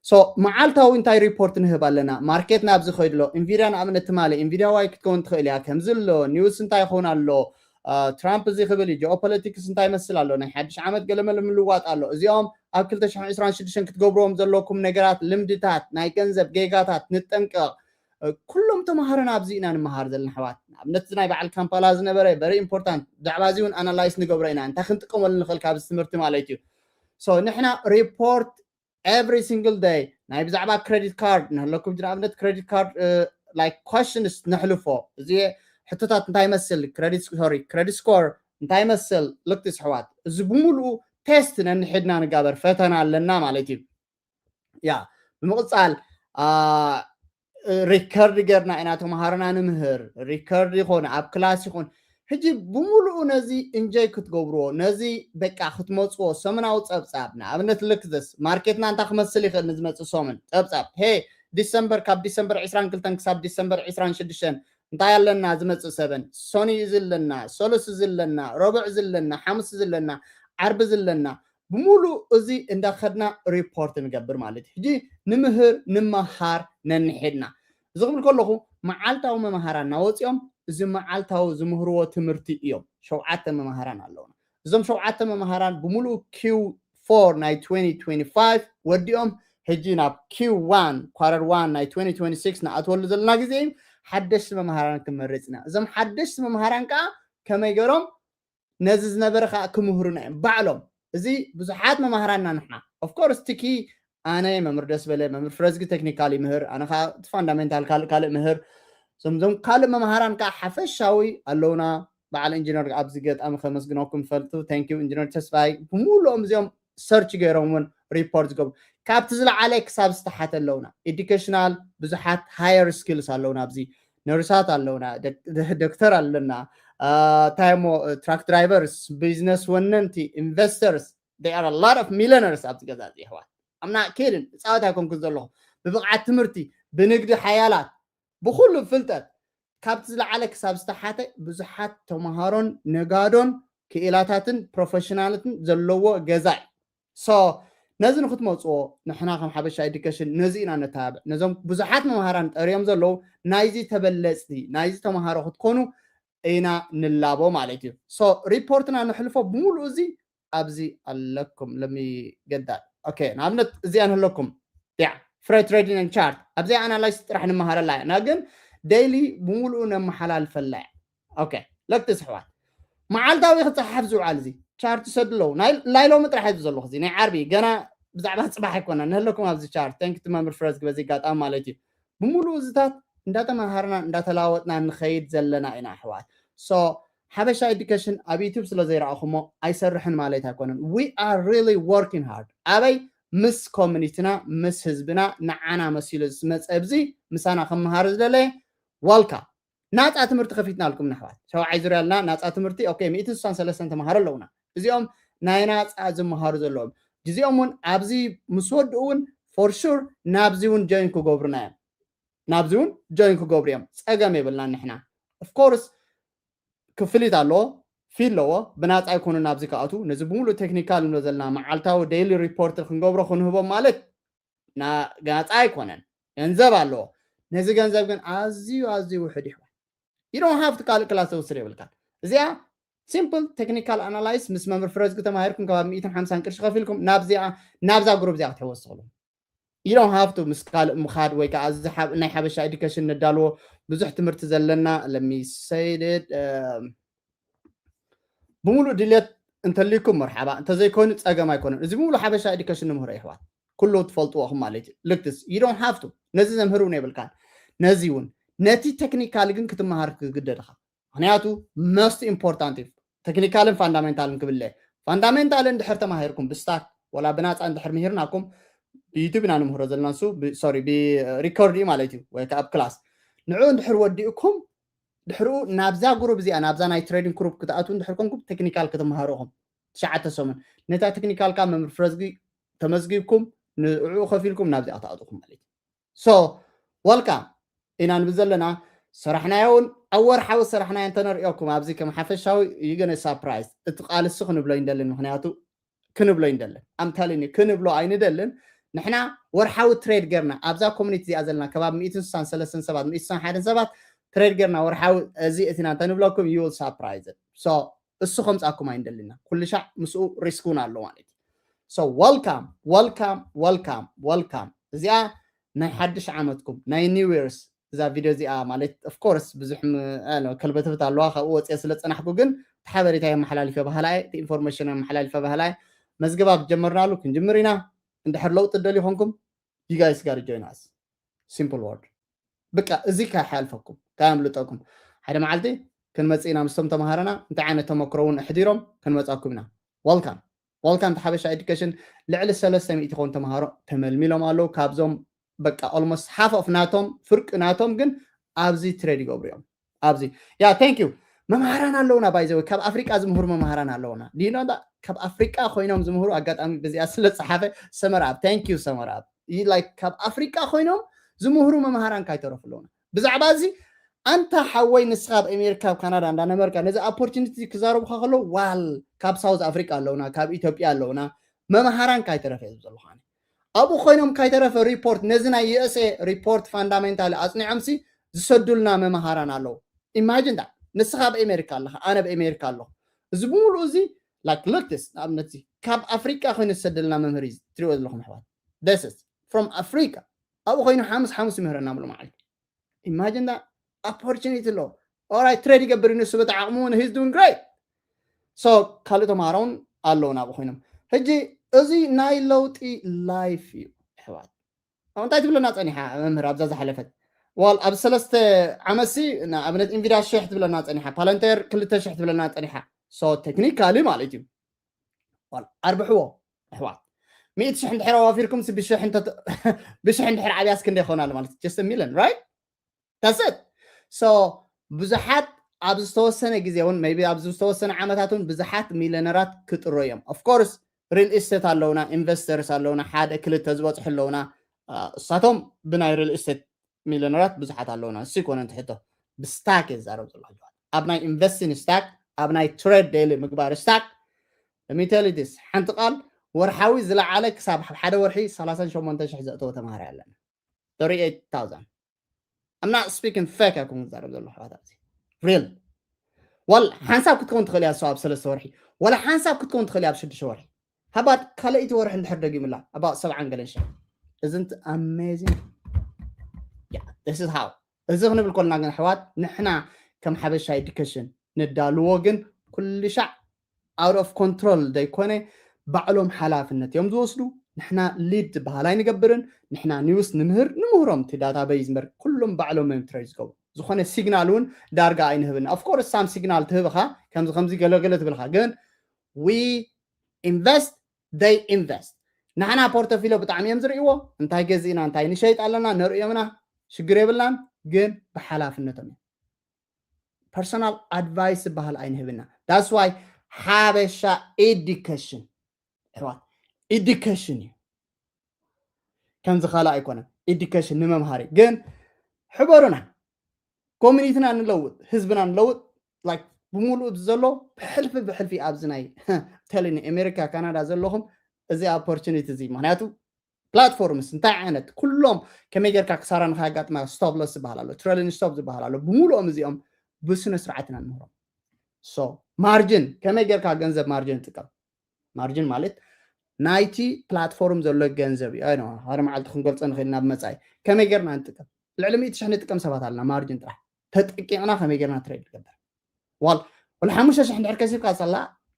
So መዓልታዊ እንታይ ሪፖርት ንህብ ኣለና? ማርኬት ናብዚ ከይድሎ፣ ኢንቪድያ ንኣብነት ትማሊ ኢንቪድያ ዋይ ክትከውን ትኽእል እያ፣ ከምዚ ኣሎ፣ ኒውስ እንታይ ይኸውን ኣሎ፣ ትራምፕ እዚ ክብል እዩ፣ ጂኦፖለቲክስ እንታይ ይመስል ኣሎ፣ ናይ ሓድሽ ዓመት ገለመለ ምልዋጥ ኣሎ። እዚኦም ኣብ ክልተ ሽሕን ዕስራን ሽዱሽተን ክትገብርዎም ዘለኩም ነገራት፣ ልምድታት፣ ናይ ገንዘብ ጌጋታት ንጠንቀቕ። ኩሎም ተምሃሮና ኣብዚ ኢና ንምሃር ዘለና ኣሕዋት። ንኣብነት እዚ ናይ በዓል ካምፓላ ዝነበረ very important፣ ብዛዕባ እዚ እውን ኣናላይስ ንገብሮ ኢና፣ እንታይ ክንጥቀመሉ ንኽእል ካብዚ ትምህርቲ ማለት እዩ። So ንሕና ሪፖርት every single day ናይ ብዛዕባ ክሬዲት ካርድ ንህለኩም፣ ንኣብነት ክሬዲት ካርድ like questions ነሕልፎ፣ እዚ ሕቶታት እንታይ ይመስል፣ ክሬዲት፣ ሶሪ፣ ክሬዲት ስኮር እንታይ ይመስል፣ ልክትስ ኣሕዋት፣ እዚ ብምሉኡ ቴስት ነንሕድና ንጋበር፣ ፈተና ኣለና ማለት እዩ። ያ ብምቕፃል ሪከርድ ጌርና ኢና ተምሃሮና ንምህር፣ ሪከርድ ይኹን ኣብ ክላስ ይኹን። ሕጂ ብምሉኡ ነዚ እንጆይ ክትገብርዎ፣ ነዚ በቃ ክትመፅዎ ሰሙናዊ ፀብፃብ፣ ንኣብነት ልክትስ ማርኬትና እንታይ ክመስል ይኽእል ንዝመፅእ ሰሙን ፀብፃብ፣ ሄ ዲሰምበር፣ ካብ ዲሰምበር ዕስራን ክልተን ክሳብ ዲሰምበር ዕስራን ሽዱሽተን እንታይ ኣለና ዝመፅእ ሰበን፣ ሰኑይ እዚ ኣለና፣ ሰሉስ እዚ ኣለና፣ ረቡዕ እዚ ኣለና፣ ሓሙስ እዚ ኣለና፣ ዓርቢ እዚ ኣለና፣ ብምሉእ እዚ እንዳኸድና ሪፖርት ንገብር ማለት እዩ። ሕጂ ንምህር፣ ንመሃር ነንሕድና። እዚ ክብል ከለኹ መዓልታዊ መምሃራን እናወፂኦም እዚ መዓልታዊ ዝምህርዎ ትምህርቲ እዮም። ሸውዓተ መምሃራን ኣለውና። እዞም ሸውዓተ መምሃራን ብምሉእ ኪው ፎር ናይ twenty twenty-five ወዲኦም ሕጂ ናብ ኪው ዋን፣ ኳረር ዋን ናይ twenty twenty-six ንኣትወሉ ዘለና ግዜ እዩ። ሓደሽቲ መምሃራን ክንመርፅ ኢና። እዞም ሓደሽቲ መምሃራን ከዓ ከመይ ገይሮም ነዚ ዝነበረ ከዓ ክምህሩና እዮም ባዕሎም። እዚ ብዙሓት መማህራንና ንሕና፣ of course፣ ትኪ ኣነ፣ መምህር ደስ በለ፣ መምህር ፍረዝጊ ቴክኒካል ይምህር፣ ኣነ ከዓ እቲ ፋንዳሜንታል ካልእ ካልእ ምህር። እዞም እዞም ካልእ መማህራን ከዓ ሓፈሻዊ ኣለውና። በዓል ኢንጂነር ኣብዚ ገጣሚ ከመስግነኩም ይፈልጡ። Thank you ኢንጂነር ተስፋይ፣ ብምሉኦም እዚኦም ሰርች ገይሮም እውን ሪፖርት ዝገብሩ፣ ካብቲ ዝለዓለ ክሳብ ዝተሓተ ኣለውና። ኤዱኬሽናል ብዙሓት ሃየር ስኪልስ ኣለውና ኣብዚ፣ ነርሳት ኣለውና፣ ዶክተር ኣለና፣ እንታይ ሞ፣ ትራክ ድራይቨርስ፣ ቢዝነስ ወነንቲ፣ ኢንቨስተርስ፣ there are a lot of millionaires ኣብዚ ገዛ እዚ ኣሕዋት። I'm not kidding፣ ፃወት ኣይኮንኩን ዘለኹ። ብብቕዓት ትምህርቲ፣ ብንግዲ ሓያላት፣ ብኩሉ ፍልጠት ካብቲ ዝለዓለ ክሳብ ዝተሓተ ብዙሓት ተምሃሮን ነጋዶን ክኢላታትን ፕሮፌሽናልትን ዘለዎ ገዛ እዩ። So ነዚ ንክትመፅዎ ንሕና ከም ሓበሻ ኤዱኬሽን ነዚ ኢና ነተባብዕ። ነዞም ብዙሓት መምሃራን ጠርዮም ዘለዉ ናይዚ ተበለፅቲ ናይዚ ተምሃሮ ክትኮኑ ኢና ንላቦ ማለት እዩ። So ሪፖርትና ነሕልፎ ብምሉእ እዚ ኣብዚ ኣለኩም። ለሚ ገዳል ኦኬ፣ ንኣብነት እዚኣ ንህለኩም ያ ፍሬ ትሬዲንግ ቻርት ኣብዚኣ ኣናላይስ ጥራሕ ንመሃረላ ኢና፣ ግን ዴይሊ ብምሉኡ ነመሓላልፈላ እያ። ኦኬ ለክትስ ኣሕዋት፣ መዓልታዊ ክፀሓፍ ዝውዓል እዚ ቻርት ሰዱ ኣለዉ። ናይ ሎሚ ጥራሕ እዩ ዘለኹ፣ እዚ ናይ ዓርቢ ገና ብዛዕባ ፅባሕ ኣይኮና ንህለኩም ኣብዚ ቻርት። Thank you to መምህር ፍረዝጊ በዚ ኣጋጣሚ ማለት እዩ። ብምሉኡ እዚታት እንዳተመሃርና እንዳተላወጥና ንኸይድ ዘለና ኢና ኣሕዋት። So ሓበሻ ኤዱኬሽን ኣብ ዩቱብ ስለ ዘይረኣኹሞ ኣይሰርሕን ማለት ኣይኮነን። We are really working hard። ኣበይ? ምስ ኮሚኒቲና፣ ምስ ህዝብና፣ ንዓና መሲሉ ዝመፀ ኣብዚ ምሳና ክመሃር ዝደለየ ዋልካ ናፃ ትምህርቲ ከፊትናልኩም ንኣሕዋት። ሸውዓይ ዙርያ ኣለና ናፃ ትምህርቲ። ኦኬ፣ ሚእትን ስሳን ሰለስተን ተምሃሮ ኣለውና። እዚኦም ናይ ናፃ ዝመሃሩ ዘለዎም፣ ግዜኦም እውን ኣብዚ ምስ ወድኡ እውን for sure ናብዚ እውን ጆይን ክገብሩና እዮም። ናብዚ እውን ጆይን ክገብሩ እዮም። ፀገም የብልናን ንሕና። Of course ክፍሊት ኣለዎ፣ ፊ ኣለዎ። ብናፃ ኣይኮኑ ናብዚ ክኣቱ። ነዚ ብምሉእ ቴክኒካል ንብሎ ዘለና መዓልታዊ ዴይሊ ሪፖርት ክንገብሮ ክንህቦም ማለት ናፃ ኣይኮነን፣ ገንዘብ ኣለዎ። ነዚ ገንዘብ ግን ኣዝዩ ኣዝዩ ውሕድ ይሕዋል። You don't have to ካልእ ክላስ ተወስድ የብልካን። እዚኣ ሲምፕል ቴክኒካል ኣናላይስ ምስ መምህር ፍረዝጊ ተማሂርኩም ከባቢ ሚእትን ሓምሳን ቅርሺ ከፊልኩም ናብዚኣ ናብዛ ግሩፕ እዚኣ ክትሕወስ ትኽእሉ። You don't have to ምስ ካልእ ምኻድ ወይ ከዓ እዚ ናይ ሓበሻ ኤዱኬሽን ነዳልዎ ብዙሕ ትምህርቲ ዘለና። Let me say it ብምሉእ ድልየት እንተልይኩም መርሓባ፣ እንተዘይኮይኑ ፀገም ኣይኮነን። እዚ ብምሉእ ሓበሻ ኤዱኬሽን ንምህሮ ይሕዋት። ኩሉ ትፈልጥዎ ኢኹም ማለት እዩ። ልክትስ you don't have to ነዚ ዘምህር እውን የብልካን። ነዚ እውን ነቲ ቴክኒካል ግን ክትመሃር ክግደድኻ። ምክንያቱ most important እዩ። ቴክኒካልን ፋንዳሜንታልን ክብለ ፋንዳሜንታልን ድሕር ተማሂርኩም ብስታክ ወላ ብናፃ እንድሕር ምሂርናኩም ብዩቱብ ኢና ንምህሮ ዘለና ንሱ ሶሪ ብሪኮርድ እዩ ማለት እዩ ወይ ከዓ ኣብ ክላስ ንዑ እንድሕር ወዲእኩም ድሕርኡ ናብዛ ግሩፕ እዚኣ ናብዛ ናይ ትሬዲንግ ግሩፕ ክትኣትዉ እንድሕር ኮንኩም ቴክኒካል ክትመሃሩ ኢኹም። ትሽዓተ ሰሙን ነታ ቴክኒካልካ መምህር ፍረዝጊ ተመዝጊብኩም ንዕኡ ከፊልኩም ናብዚኣ ክትኣትኹም ማለት እዩ። So welcome ኢና ንብል ዘለና። ሰራሕናዮ እውን ኣብ ወርሓዊ ሰራሕናዮ እንተነርእየኩም ኣብዚ ከም ሓፈሻዊ you gonna surprise እቲ ቃል እሱ ክንብሎ ይንደልን ምክንያቱ ክንብሎ ይንደልን ኣምታልን ክንብሎ ኣይንደልን። ንሕና ወርሓዊ ትሬድ ገርና ኣብዛ ኮሚኒቲ እዚኣ ዘለና ከባቢ ሚእትን ስሳን ሰለስተን ሰባት ሚእትን ስሳን ሓደን ሰባት ትሬድ ገርና ወርሓዊ እዚ እቲና እንተንብለኩም you will surprise so እሱ ከምፃኩም ኣይንደልና ኩሉ ሻዕ ምስኡ ሪስክ እውን ኣሎ ማለት እዩ። So welcome welcome welcome welcome እዚኣ ናይ ሓድሽ ዓመትኩም ናይ new years እዛ ቪድዮ እዚኣ ማለት of course ብዙሕ ከልበትብት ኣለዋ ካብኡ ወፅየ ስለ ፀናሕኩ ግን ሓበሬታ የመሓላሊፈ ባህላ እቲ ኢንፎርሜሽን የመሓላሊፈ ባህላ መዝገባ ብጀመርናሉ ክንጅምር ኢና። እንድሕር ለውጢ ደሊ ይኾንኩም you guys gotta join us simple word በቃ እዚ ካይሓልፈኩም ካየምልጠኩም ሓደ መዓልቲ ክንመፅእ ኢና ምስቶም ተምሃረና እንታይ ዓይነት ተመክሮ እውን ኣሕዲሮም ክንመፃኩም ኢና። Welcome welcome ሓበሻ ኤዱኬሽን ልዕሊ ሰለስተ ሚእቲ ኾን ተምሃሮ ተመልሚሎም ኣለዉ ካብዞም በቃ almost half of ናቶም ፍርቂ ናቶም ግን ኣብዚ ትሬድ ይገብሩ እዮም። ኣብዚ yeah thank you መምሃራን ኣለውና by the way ካብ ኣፍሪቃ ዝምህሩ መምሃራን ኣለውና ዲኖ ካብ ኣፍሪቃ ኮይኖም ዝምህሩ ኣጋጣሚ በዚኣ ስለ ፀሓፈ ሰመርኣብ thank you ሰመርኣብ like ካብ ኣፍሪቃ ኮይኖም ዝምህሩ መምሃራን ካይተረፉ ኣለውና ብዛዕባ እዚ ኣንታ ሓወይ ንስኻ ኣብ ኣሜሪካ ኣብ ካናዳ እንዳነበርካ ነዚ opportunity ክዛረቡካ ከለዉ ዋል ካብ ሳውዝ ኣፍሪቃ ኣለውና ካብ ኢትዮጵያ ኣለውና መምሃራን ካይተረፈ እዩ ዘለኹ ኣብኡ ኮይኖም ካይተረፈ ሪፖርት ነዚ ናይ USA ሪፖርት ፋንዳሜንታል ኣፅኒዖምሲ ዝሰዱልና መምሃራን ኣለዉ። Imagine that ንስኻ ኣብ ኣሜሪካ ኣለኻ ኣነ ኣብ ኣሜሪካ ኣለኹ እዚ ብምሉእ እዚ like look this ንኣብነት ካብ ኣፍሪቃ ኮይኑ ዝሰደልና መምህር እዩ ትሪኦ ዘለኹም ኣሕዋት ደስስ from ኣፍሪቃ ኣብኡ ኮይኑ ሓሙስ ሓሙስ ይምህረና ብሎ መዓልቲ Imagine that opportunity ኣለዎ ኦራይ ትሬድ ይገብር ንሱ በቲ ዓቕሙ he's doing great so ካልእ ተምሃሮ እውን ኣለዉ ናብኡ ኮይኖም ሕጂ እዚ ናይ ለውጢ ላይፍ እዩ ኣሕዋት እንታይ ትብለና ፀኒሓ መምህር ኣብዛ ዝሓለፈት ዋል ኣብ ሰለስተ ዓመትሲ ንኣብነት ኢንቪዳ ሽሕ ትብለና ፀኒሓ ፓለንቴር ክልተ ሽሕ ትብለና ፀኒሓ so technically ማለት እዩ ዋል ኣርብሕዎ ኣሕዋት ሚእቲ ሽሕ እንድሕር ኣዋፊርኩም ብሽሕ እንድሕር ዓብያስ ክንደ ይኾናሉ ማለት just million right that's it so ብዙሓት ኣብ ዝተወሰነ ግዜ እውን maybe ኣብ ዝተወሰነ ዓመታት እውን ብዙሓት ሚሊዮነራት ክጥሮ እዮም of course real estate ኣለውና investors ኣለውና ሓደ ክልተ ዝበፅሑ ኣለውና እሳቶም ብናይ real estate ሚሊዮነራት ብዙሓት ኣለውና እሱ ይኮነ እንትሕቶ ብስታክ እየ ዝዛረብ ዘሎ ኣብ ናይ ኢንቨስቲንግ ስታክ ኣብ ናይ ትሬድ ዴይሊ ምግባር ስታክ let me tell you this ሓንቲ ቃል ወርሓዊ ዝለዓለ ክሳብ ሓደ ወርሒ ሰላሳን ሸሞንተን ሽሕ ዘእተወ ተምሃራይ ኣለና thirty-eight thousand I'm not speaking fake ኣይኮን ዝዛረብ ዘሎ ኣሕዋት ኣብዚ real ዋል ሓንሳብ ክትከውን ትኽእል እያ እሱ ኣብ ሰለስተ ወርሒ ዋላ ሓንሳብ ክትከውን ትኽእል እያ ኣብ ሽዱሽተ ወርሒ ሃባት ካልኣይቲ ወርሒ እንድሕር ደጊሙላ about ሰብዓን ገለን ሽሕ isn't amazing yeah this is how እዚ ክንብል ከልና ግን ኣሕዋት ንሕና ከም ሓበሻ ኤዱኬሽን ንዳልዎ ግን ኩሉ ሻዕ out of control ዘይኮነ ባዕሎም ሓላፍነት እዮም ዝወስዱ ንሕና ሊድ ዝበሃል ኣይንገብርን ንሕና ኒውስ ንምህር ንምህሮም እቲ ዳታበይዝ እምበር ኩሎም ባዕሎም እዮም ትሬድ ዝገብሩ ዝኾነ ሲግናል እውን ዳርጋ ኣይንህብን of course some signal ትህብኻ ከምዚ ከምዚ ገለገለ ትብልካ ግን we invest they invest ንሕና ፖርቶፊሎ ብጣዕሚ እዮም ዝርእይዎ እንታይ ገዚእና እንታይ ንሸይጥ ኣለና ነርእዮም ኢና ሽግር የብልናን ግን ብሓላፍነቶም እዮም personal advice ዝበሃል ኣይንህብና that's why ሓበሻ education ኣሕዋት education እዩ ከምዚ ካልእ ኣይኮነን education ንመምሃሪ ግን ሕበሩና ኮሚኒቲና ንለውጥ ህዝብና ንለውጥ like ብምሉእ ዘሎ ብሕልፊ ብሕልፊ ኣብዚ ናይ telling ኣሜሪካ ካናዳ ዘለኹም እዚ opportunity እዚ ምክንያቱ platforms እንታይ ዓይነት ኩሎም ከመይ ጌርካ ክሳራ ንካያጋጥማ stop loss ዝበሃል ኣሎ trailing stop ዝበሃል ኣሎ ብምሉኦም እዚኦም ብስነ ስርዓት ኢና ንምህሮም so margin ከመይ ጌርካ ገንዘብ margin ጥቀም margin ማለት ናይቲ platform ዘሎ ገንዘብ እዩ ሓደ መዓልቲ ክንገልፆ ንኽእል ናብ መፃኢ ከመይ ጌርና ንጥቀም ልዕሊ ሚእቲ ሽሕ ንጥቀም ሰባት ኣለና margin ጥራሕ ተጠቂቕና ከመይ ጌርና trade ንገብር ዋል ወላ ሓሙሽተ ሽሕ እንድሕር ከሲብካ ፀላ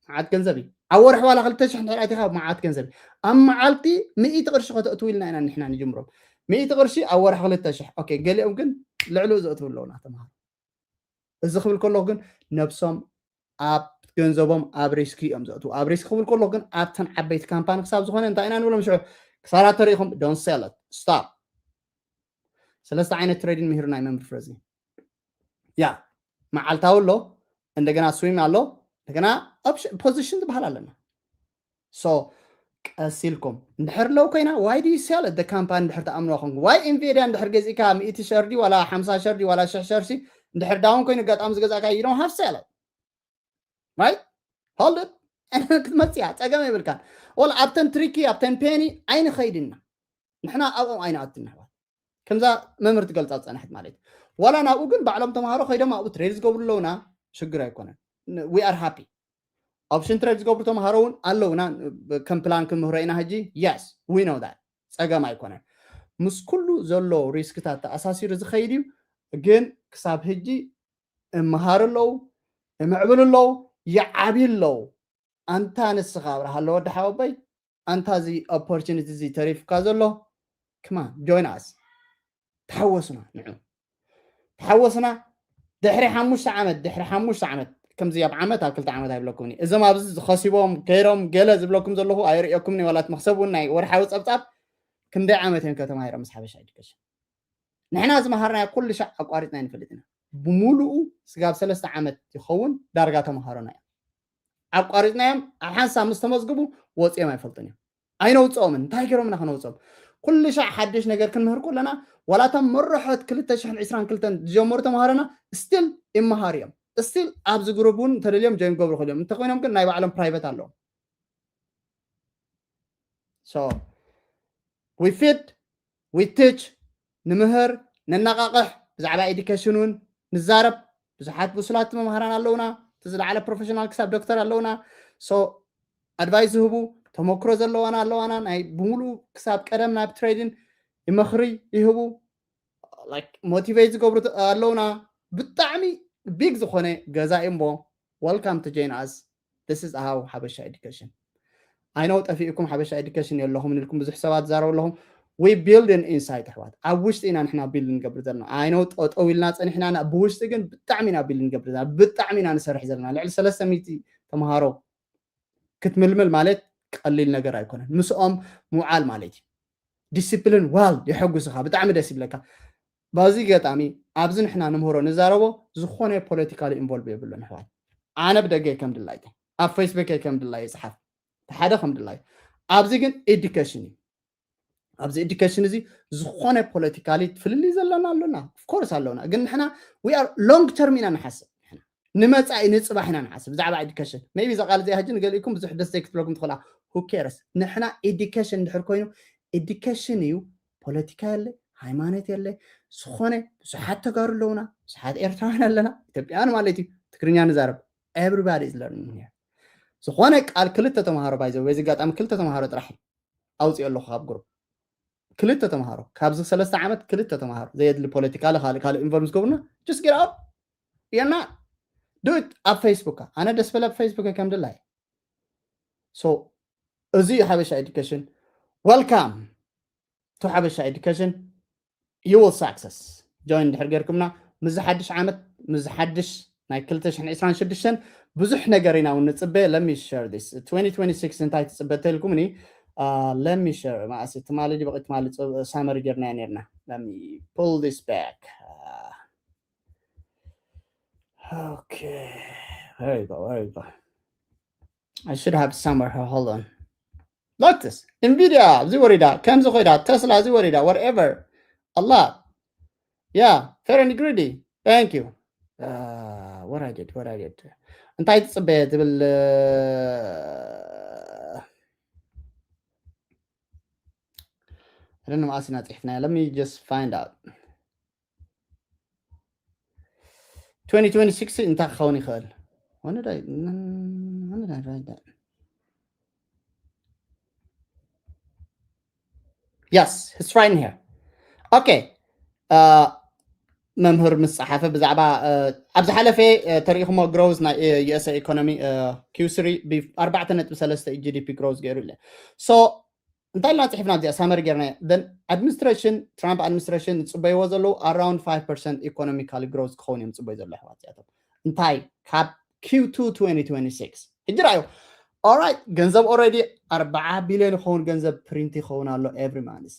መዓት ገንዘብ እዩ ኣብ ወርሒ ዋላ ክልተ ሽሕ እንድሕር ኣቲኻ መዓት ገንዘብ እዩ። ኣብ መዓልቲ ሚእቲ ቅርሺ ከተእትው ኢልና ኢና ንሕና ንጅምሮም። ሚእቲ ቅርሺ ኣብ ወርሒ ክልተ ሽሕ። ኦኬ፣ ገሊኦም ግን ልዕሊኡ ዘእትው ኣለውና ተምሃሮ። እዚ ክብል ከለኹ ግን ነብሶም ኣብ ገንዘቦም ኣብ ሪስክ እዮም ዘእትው። ኣብ ሪስክ ክብል ከለኹ ግን ኣብተን ዓበይቲ ካምፓኒ ክሳብ ዝኾነ እንታይ ኢና ንብሎም ሽዑ ክሳራ ተሪኢኹም don't sell it, stop። ሰለስተ ዓይነት ትሬዲንግ ምሂሩና እዩ መምህር ፍረዚ። ያ መዓልታዊ ኣሎ፣ እንደገና ስዊም ኣሎ፣ እንደገና ፖዚሽን ዝበሃል ኣለና። ሶ ቀስ ኢልኩም እንድሕር ለው ኮይና why do you sell it? The company እንድሕር ተኣምንዋ ኮንኩም why Nvidia እንድሕር ገዚእካ ሚእቲ ሸር ድዩ ዋላ ሓምሳ ሸር ድዩ ዋላ ሽሕ ሸር ሲ እንድሕር ዳውን ኮይኑ ኣጋጣሚ ዝገዛእካ you don't have sell it, right? Hold it ክትመፅእ እያ፣ ፀገም የብልካን። ወላ ኣብተን ትሪኪ ኣብተን ፔኒ ኣይንኸይድና ንሕና ኣብኦም ኣይንኣትን ኣሕዋት። ከምዛ መምህር ትገልፃ ዝፀናሕት ማለት እዩ። ዋላ ናብኡ ግን ባዕሎም ተምሃሮ ከይዶም ኣብኡ ትሬድ ዝገብሩ ኣለውና፣ ሽግር ኣይኮነን። We are happy። ኦፕሽን ትሬድ ዝገብሩ ተምሃሮ እውን ኣለውና። ከም ፕላን ክምህሮ ኢና ሕጂ። Yes, we know that. ፀገም ኣይኮነን። ምስ ኩሉ ዘሎ ሪስክታት ተኣሳሲሩ ዝኸይድ እዩ። ግን ክሳብ ሕጂ እመሃሩ ኣለዉ፣ እምዕብሉ ኣለዉ፣ ይዓብዩ ኣለዉ። ኣንታ ንስኻ ኣብርሃ ኣሎ ወዲ ሓወቦይ፣ ኣንታ እዚ ኦፖርቹኒቲ እዚ ተሪፍካ ዘሎ ክማ join us። ተሓወሱና ንዑ ተሓወሱና። ድሕሪ ሓሙሽተ ዓመት ድሕሪ ሓሙሽተ ዓመት ከምዚ ኣብ ዓመት ኣብ ክልተ ዓመት ኣይብለኩም እዞም ኣብዚ ዝኸሲቦም ከይሮም ገለ ዝብለኩም ዘለኹ ኣይርእየኩም ዋላት መክሰብ እውን ናይ ወርሓዊ ፀብፃብ ክንደይ ዓመት እዮም ከተማሂሮም ምስ ሓበሻ ኤዱኬሽን ንሕና ዝመሃርናዮ ኩሉ ሻዕ ኣቋሪፅና ንፈልጥ ኢና ብምሉኡ ስጋብ ሰለስተ ዓመት ይኸውን ዳርጋ ተምሃሮና እዮም ኣቋሪፅናዮም ኣብ ሓንሳብ ምስ ተመዝግቡ ወፂኦም ኣይፈልጡን እዮም ኣይነውፅኦምን እንታይ ገይሮምና ከነውፅኦም ኩሉ ሻዕ ሓድሽ ነገር ክንምህር ከለና ዋላቶም መርሖት ክልተ ሽሕን ዕስራን ክልተን ዝጀመሩ ተምሃሮና ስቲል ይመሃሩ እዮም ስቲል ኣብዚ ግሩብ እውን እንተደልዮም ጆይን ገብሩ ክእልዮም እንተኮይኖም ግን ናይ ባዕሎም ፕራይቨት ኣለዎም so we feed we teach ንምህር ነናቃቅሕ ብዛዕባ ኤዱኬሽን እውን ንዛረብ ብዙሓት ብሱላት መምሃራን ኣለውና እቲ ዝለዓለ ፕሮፌሽናል ክሳብ ዶክተር ኣለውና so ኣድቫይስ ዝህቡ ተመክሮ ዘለዋና ኣለዋና ናይ ብምሉእ ክሳብ ቀደም ናብ ትሬድን ይመኽሪ ይህቡ ሞቲቬት ዝገብሩ ኣለውና ብጣዕሚ ቢግ ዝኾነ ገዛ እምቦ welcome to join us this is how ሓበሻ ኤዱኬሽን ኣይነው ጠፊእኩም ሓበሻ ኤዱኬሽን የለኹም ንልኩም ብዙሕ ሰባት ዛረቡ ኣለኹም we build in inside ኣሕዋት ኣብ ውሽጢ ኢና ንሕና ቢልድ ንገብር ዘለና ኣይነው ጠጠው ኢልና ፀኒሕና ብውሽጢ ግን ብጣዕሚ ኢና ቢልድ ንገብር ዘለና ብጣዕሚ ኢና ንሰርሕ ዘለና ልዕሊ ሰለስተ ሚእቲ ተምሃሮ ክትምልምል ማለት ቀሊል ነገር ኣይኮነን ምስኦም ምውዓል ማለት እዩ ዲስፕሊን ዋል የሐጉስኻ ብጣዕሚ ደስ ይብለካ በዚ ገጣሚ ኣብዚ ንሕና ንምህሮ ንዛረቦ ዝኾነ ፖለቲካሊ ኢንቮልቭ የብሉን ኣሕዋት ኣነ ብደገ ከም ድላይ ኣብ ፌስቡክ ከም ድላይ ይፅሓፍ ሓደ ከም ድላይ ኣብዚ ግን ኤዱኬሽን እዩ ኣብዚ ኤዱኬሽን እዚ ዝኾነ ፖለቲካሊ ፍልልይ ዘለና ኣሎና ኦፍኮርስ ኣለና ግን ንሕና we are long term ኢና ንሓስብ ንመፃኢ ንፅባሕ ኢና ንሓስብ ብዛዕባ ኤዱኬሽን ሜቢ እዛ ቃል እዚኣ ሕጂ ንገሊእኩም ብዙሕ ደስ ዘይክትብለኩም ትኽእላ who cares ንሕና ኤዱኬሽን እንድሕር ኮይኑ ኤዱኬሽን እዩ ፖለቲካ የለ ሃይማኖት የለ ዝኾነ ብዙሓት ተጋሩ ኣለውና ብዙሓት ኤርትራውያን ኣለና ኢትዮጵያውያን ማለት እዩ ትግርኛ ንዛረብ everybody is learning here ዝኾነ ቃል ክልተ ተምሃሮ ባይዘ በዚ ኣጋጣሚ ክልተ ተምሃሮ ጥራሕ ኣውፅኦ ኣለኹ ካብ ግሩፕ ክልተ ተምሃሮ ካብዚ ሰለስተ ዓመት ክልተ ተምሃሮ ዘየድሊ ፖለቲካ ካልእ ካልእ ኢንቮልቭ ዝገብሩና just get out you're not do it ኣብ ፌስቡክ ኣነ ደስ በለ ኣብ ፌስቡክ ከም ድላይ so እዚ ሓበሻ ኤዱኬሽን welcome to ሓበሻ ኤዱኬሽን you will success join ድሕር ገርኩምና ምዚ ሓድሽ ዓመት ምዚ ሓድሽ ናይ ክልተ ሽሕን ዕስራን ሽዱሽተን ብዙሕ ነገር ኢና እውን ንፅበ let me share this twenty twenty-six እንታይ ትፅበ ተልኩምኒ let me share ማእሲ ትማሊ ድበቂ ትማሊ ሳመሪ ጌርና ነርና let me pull this back okay there you go there you go I should have somewhere hold on Lotus, Nvidia, ኣብዚ ወሪዳ፣ ከምዚ ኮይዳ፣ ተስላ እዚ ወሪዳ፣ whatever. Allah. Yeah, fair and greedy. Thank you. Uh, what I did, what I did. እንታይ ትጽበየ ትብል ረን ማእሲና ጽሕፍና let me just find out twenty twenty-six እንታይ ክኸውን ይኽእል Yes, it's right in here. Okay. Uh, መምህር ምስ ጸሓፈ ብዛዕባ ኣብ ዝሓለፈ ተሪኢኹሞ growth ናይ US economy Q three ብ ኣርባዕተ ነጥቢ ሰለስተ GDP growth ገይሩ ኢለ። So እንታይ ኢልና ጽሒፍና ኣብዚኣ summary ጌርና? Then administration Trump administration ዝጽበይዎ ዘለዉ around five percent economical growth ክኸውን እዮም ዝጽበዩ ዘለዉ ኣሕዋት እዚኣቶም። እንታይ ካብ Q two twenty twenty-six ሕጂ ራእዩ። Alright ገንዘብ already ኣርባዓ ቢልዮን ይኸውን ገንዘብ print ይኸውን ኣሎ every month።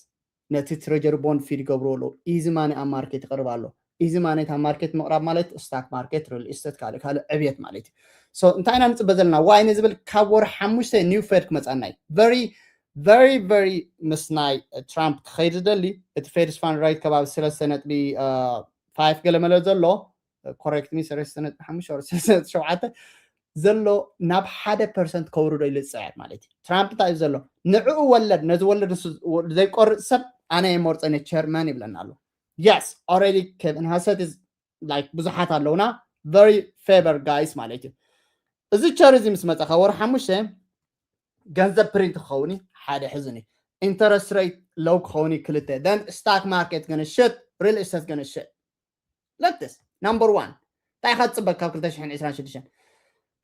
ነቲ treasury bond feed ይገብሩ ኣለዉ። Easy money ኣብ market ይቐርብ ኣሎ። Easy money ኣብ market ምቕራብ ማለት stock market real estate ካልእ ካልእ ዕብየት ማለት እዩ። So እንታይ ኢና ንጽበ ዘለና? Why ንዝብል ካብ ወርሒ ሓሙሽተ new Fed ክመጻና እዩ። Very very very ምስ ናይ Trump ክኸይድ ዝደሊ እቲ Fed's fund rate ከባቢ ሰለስተ ነጥቢ five ገለ መለ ዘሎ correct me ሰለስተ ነጥቢ ሓሙሽተ or ሰለስተ ነጥቢ ሸውዓተ ዘሎ ናብ ሓደ percent ከውርዶ ኢሉ ዝጽዕር ማለት እዩ። Trump እንታይ እዩ ዘሎ ንዕኡ ወለድ ነዚ ወለድ ዘይቆርጽ ሰብ ኣነ የመርጸ ነ chairman ይብለና ኣሎ። Yes already Kevin Hassett is like ብዙሓት ኣለውና very favor guys ማለት እዩ። እዚ ቸር እዚ ምስ መጸ ካብ ወርሒ ሓሙሽተ ገንዘብ print ክኸውን ሓደ ሕዝኒ interest rate low ክኸውን ክልተ then stock market ገነ shit real estate ገነ shit let this number one እንታይ ኢኻ ትጽበ ካብ ክልተ ሽሕን ዕስራን ሽዱሽተን?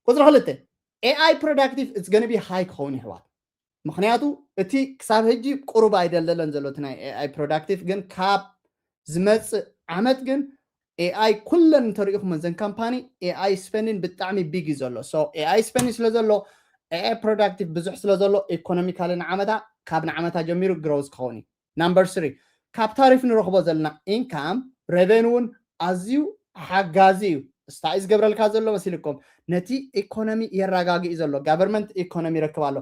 ቁጽሪ ክልተ AI productive it's gonna be high ክኸውን ይሕዋት። ምኽንያቱ እቲ ክሳብ ሕጂ ቁሩብ ኣይደለለን ዘሎ እቲ ናይ AI productive ግን ካብ ዝመጽእ ዓመት ግን AI ኩለን እንተሪኢኹም ዘን company AI spending ብጣዕሚ big እዩ ዘሎ። So AI spending ስለ ዘሎ AI productive ብዙሕ ስለ ዘሎ economically ንዓመታ ካብ ንዓመታ ጀሚሩ growth ክኸውን እዩ። Number three ካብ ታሪፍ ንረኽቦ ዘለና income revenue እውን ኣዝዩ ሓጋዚ እዩ። ስታይ ዝገብረልካ ዘሎ መሲልኩም ነቲ economy የረጋግእ ዘሎ government economy ይረክብ ኣሎ።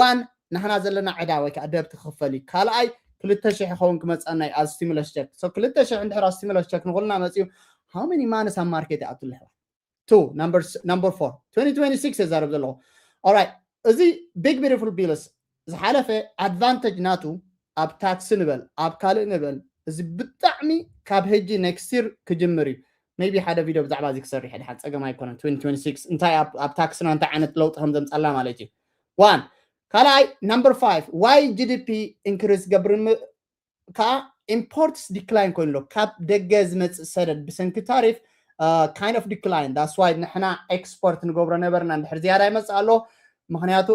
One ንሕና ዘለና ዕዳ ወይ ከዓ debt ክኽፈል እዩ። ካልኣይ ክልተ ሽሕ ይኸውን ክመፀና እዩ ኣብ stimulus check። So ክልተ ሽሕ እንድሕር ኣብ stimulus check ንኹልና መፅዩ how many months ኣብ market ይኣቱ ኣሎ? Two number number four twenty twenty-six የዛረብ ዘለኹ። Alright እዚ big beautiful bills ዝሓለፈ advantage ናቱ ኣብ tax ንበል ኣብ ካልእ ንበል እዚ ብጣዕሚ ካብ ሕጂ next year ክጅምር እዩ። Maybe ሓደ video ብዛዕባ እዚ ክሰርሕ ድሓን ፀገም ኣይኮነን። Twenty twenty-six እንታይ ኣብ tax ና እንታይ ዓይነት ለውጢ ከም ዘምፀላ ማለት እዩ። One ካልኣይ number five why GDP increase ገብር ከዓ imports decline ኮይኑ ኣሎ። ካብ ደገ ዝመፅእ ሰደድ ብሰንኪ ታሪፍ kind of decline that's why ንሕና export ንገብሮ ነበርና እንድሕር ዝያዳ ይመፅእ ኣሎ። ምክንያቱ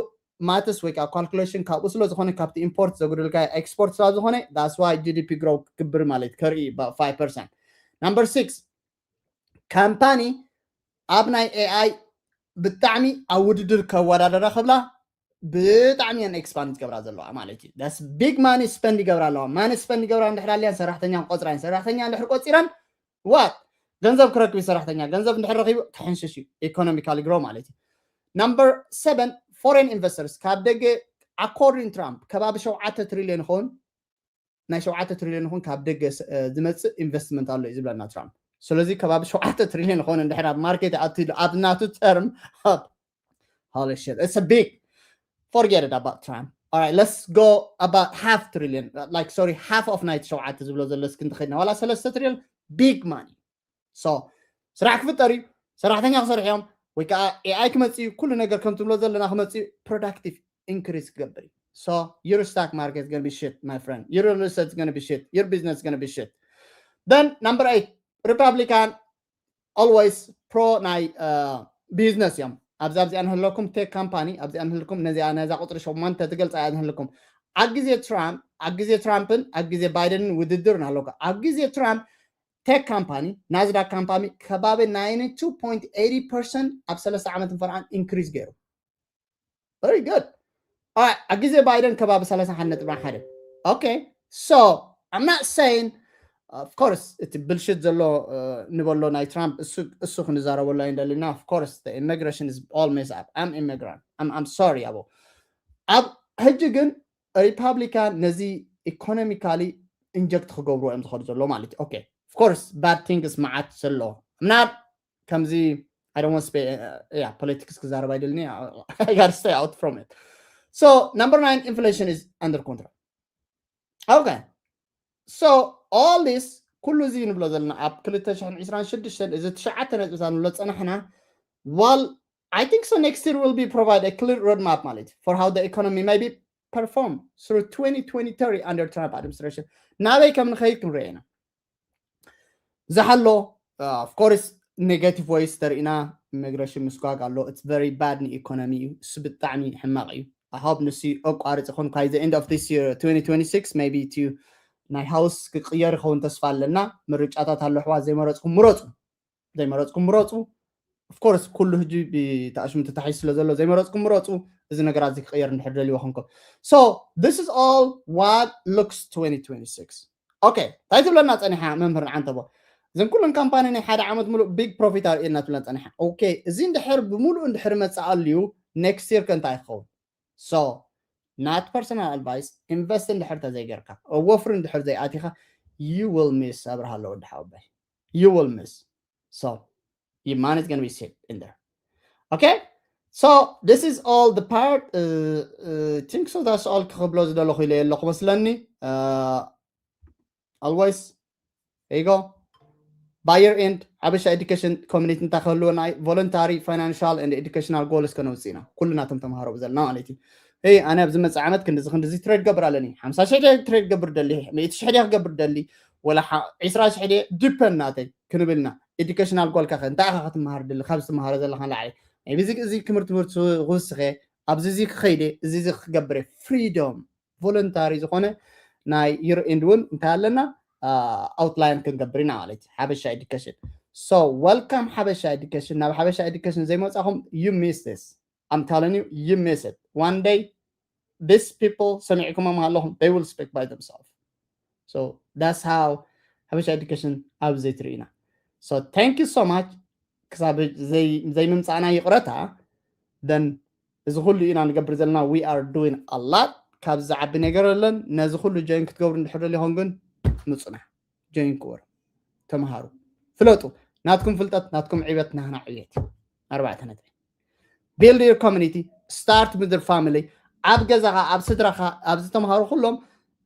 maths ወይ ከዓ calculation ካብኡ ስለ ዝኾነ ካብቲ import ዘጉድልካ export ስለ ዝኾነ that's why GDP grow ክግብር ማለት ከርኢ five percent። Number six company ኣብ ናይ AI ብጣዕሚ ኣብ ውድድር ከወዳደራ ክብላ ብጣዕሚ እየን expand ዝገብራ ዘለዋ ማለት እዩ። That's big money spend ይገብራ ኣለዋ። Money spend ይገብራ እንድሕር ኣልያን ሰራሕተኛ ቆፅራ እየን። ሰራሕተኛ እንድሕር ቆፂረን what ገንዘብ ክረክብ ሰራሕተኛ ገንዘብ እንድሕር ረኪቡ ክሕንሽሽ እዩ economically grow ማለት እዩ። Number seven foreign investors ካብ ደገ according Trump ከባቢ ሸውዓተ ትሪልዮን ይኸውን ናይ ሸውዓተ ትሪልዮን ይኹን ካብ ደገ ዝመፅእ investment ኣሎ እዩ ዝብለና ትራምፕ። ስለዚ ከባቢ ሸውዓተ ትሪልዮን ይኸውን እንድሕር ኣብ market ኣትሉ ኣብ ናቱ term holy shit it's a big forget it about Trump. Alright let's go about half trillion like sorry half of ናይ ሸውዓተ ዝብሎ ዘሎ እስኪ እንተኸድና ዋላ ሰለስተ ትሪልዮን big money። So ስራሕ ክፍጠር እዩ። ሰራሕተኛ ክሰርሑ እዮም ወይ ከዓ AI ክመፅእ እዩ። ኩሉ ነገር ከም ትብሎ ዘለና ክመፅእ እዩ። Productive increase ክገብር እዩ። So your stock market is gonna be shit my friend. Your real estate is gonna be shit. Your business is gonna be shit. Then number eight Republican always pro ናይ business እዮም። ኣብዚ ኣብዚኣ ንህለኩም tech company ኣብዚኣ ንህልኩም ነዚኣ ነዛ ቁፅሪ ሸሞንተ ትገልፃ እያ ንህልኩም ኣብ ግዜ ትራምፕ ኣብ ግዜ ትራምፕን ኣብ ግዜ ባይደንን ውድድር ኣለካ ኣብ ግዜ ትራምፕ tech company Nasdaq company ከባቢ ninety two point eighty percent ኣብ ሰለስተ ዓመት ፈርዓን increase ገይሩ። Very good. ኣብ ግዜ ባይደን ከባቢ ሰላሳ ሓደ ነጥቢ ሓደ። Okay so I'm not saying of course እቲ ብልሽት ዘሎ ንበሎ ናይ ትራምፕ እሱ ክንዛረበሉ ኣይንደልና። Of course immigration is all mess up. I'm immigrant. I'm sorry ኣቦ ኣብ ሕጂ ግን ሪፓብሊካን ነዚ economically inject ክገብርዎ እዮም ዝኸዱ ዘሎ ማለት እዩ። Okay of course bad things መዓት ዘሎ ምናብ ከምዚ I don't want to spend yeah politics ክዛረብ ኣይደልኒ. I gotta stay out from it. So number nine inflation is under control. Okay so all this ኩሉ እዚ ንብሎ ዘለና ኣብ ክልተ ሽሕን ዕስራን ሽዱሽተን እዚ ትሽዓተ ነጥብታት ንብሎ ዝፀናሕና while I think so next year will be provide a clear roadmap ማለት for how the economy may be perform through twenty twenty thirty under Trump administration ናበይ ከም ንኸይድ ክንሪኦ ኢና። ዝሓሎ of course negative ways ተርእና፣ ኢሚግሬሽን ምስጓግ ኣሎ። It's very bad ንኢኮኖሚ እዩ፣ እሱ ብጣዕሚ ሕማቕ እዩ። I hope ንሱ ኣቋርፅ ይኹን። By the end of this year twenty twenty-six maybe እቲ ናይ ሃውስ ክቅየር ይኸውን ተስፋ ኣለና። ምርጫታት ኣሎ ኣሕዋት፣ ዘይመረፅኩም ምረፁ፣ ዘይመረፅኩም ምረፁ። Of course ኩሉ ሕጂ ብተኣሽሙ ተታሒዙ ስለ ዘሎ ዘይመረፅኩም ምረፁ። እዚ ነገራት እዚ ክቅየር እንድሕር ደልይዎ ኮንኩም። So this is all what looks twenty twenty-six. Okay፣ እንታይ ትብለና ፀኒሓ መምህር ንዓንተቦ? እዘን ኩለን ካምፓኒ ናይ ሓደ ዓመት ሙሉእ big profit ኣርእየና ትብለና ፀኒሓ። Okay፣ እዚ እንድሕር ብምሉእ እንድሕር መፅእ ኣልዩ next year ከ እንታይ ክኸውን? So not personal advice፣ invest እንድሕር ተዘይገርካ፣ ወፍሪ እንድሕር ዘይኣቲኻ፣ you will miss። ኣብርሃ ኣሎ ወዲ ሓወባይ፣ you will miss። So your money is going to be sit in there. Okay, so this is all the part. Uh, uh, think so that's all ክብሎ ዝደለኹ ኢለ ኣለኹ መስለኒ። Uh, always there you go። By year end ሓበሻ education community እንታይ ክህልዎ ናይ voluntary financial and educational goals ከነውፅእ ኢና፣ ኩልና እቶም ተምሃሮ ዘለና ማለት እዩ። Hey ኣነ ኣብዚ መፅእ ዓመት ክንድዚ ክንድዚ trade ገብር ኣለኒ፣ ሓምሳ ሽሕ ድየ trade ገብር ደሊ፣ ሚእቲ ሽሕ ድየ ክገብር ደሊ፣ ወላ ዓ- ዕስራ ሽሕ ድየ፣ depend ናተይ ክንብልና። Educational goal ከ እንታይ ኢኻ ክትመሃር ደሊ? ካብ ዝትመሃሮ ዘለኻ ንላዕሊ maybe እዚ እዚ ክምርቲ ትምህርቲ ክውስኸ፣ ኣብዚ እዚ ክኸይደ፣ እዚ እዚ ክገብር፣ freedom፣ voluntary ዝኾነ ናይ year end እውን እንታይ ኣለና? Outline ክንገብር ኢና ማለት እዩ። ሓበሻ education። So welcome ሓበሻ education። ናብ ሓበሻ education ዘይመጻኹም you miss this። I'm telling you, you miss it. One day these people ሰሚዕኩሞም ኣለኹም፣ they will speak by themselves. So that's how ሓበሻ education ኣብዚ ትርእዩና። So thank you so much። ክሳብ ዘይ- ዘይምምጻእና ይቕረታ። Then እዚ ኩሉ ኢና ንገብር ዘለና። We are doing a lot። ካብዚ ዝዓቢ ነገር የለን። ነዚ ኩሉ join ክትገብሩ እንድሕር ደሊኹም ግን ምጹና፣ join ክበሩ፣ ተምሃሩ፣ ፍለጡ። ናትኩም ፍልጠት ናትኩም ዕብየት ናህና ዕብየት። ኣርባዕተ ነጥቢ። Build your community, start with your family። ኣብ ገዛኻ፣ ኣብ ስድራኻ፣ ኣብ ዝተምሃሩ ኩሎም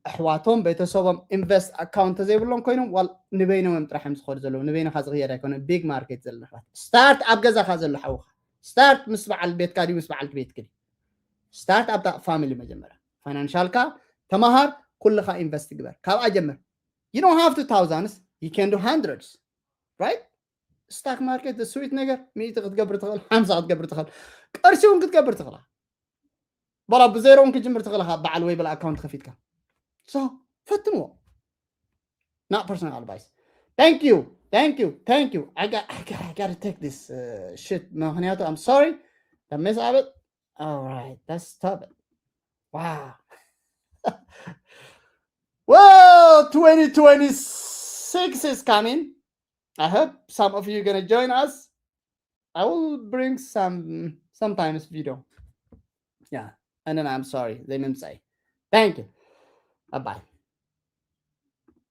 ኣሕዋቶም፣ ቤተሰቦም invest account ተዘይብሎም ኮይኖም ዋል ንበይኖም እዮም ጥራሕ እዮም ዝኸዱ ዘለዉ። ንበይንኻ ዝኽየድ ኣይኮነን። Big market ዘለና ኣሕዋት፣ start ኣብ ገዛኻ ዘሎ ሓውኻ፣ start ምስ በዓል ቤትካ ድዩ ምስ በዓልቲ ቤትኪ ድዩ? Start ኣብታ family መጀመርያ። Financial ካ ተምሃር፣ ኩልኻ invest ግበር፣ ካብኣ ጀምር። You don't have to thousands, you can do hundreds, right? Stock market the sweet ነገር፣ ሚእቲ ክትገብር ትኽእል፣ ሓምሳ ክትገብር ትኽእል፣ ቅርሺ እውን ክትገብር ትኽእላ። በላ ብዜሮ እውን ክትጅምር ትኽእልኻ፣ በዓል ወይ በላ account ከፊትካ። So ፈትንዎ። Not personal advice. Thank you, thank you, thank you. I got, I got, I gotta take this uh, shit. ምኽንያቱ I'm sorry I mess up it. All right, let's stop it. Wow. Well, twenty twenty-six is coming. I hope some of you are gonna join us. I will bring some sometimes video. Yeah, and then I'm sorry, they didn't say. Thank you. Bye bye.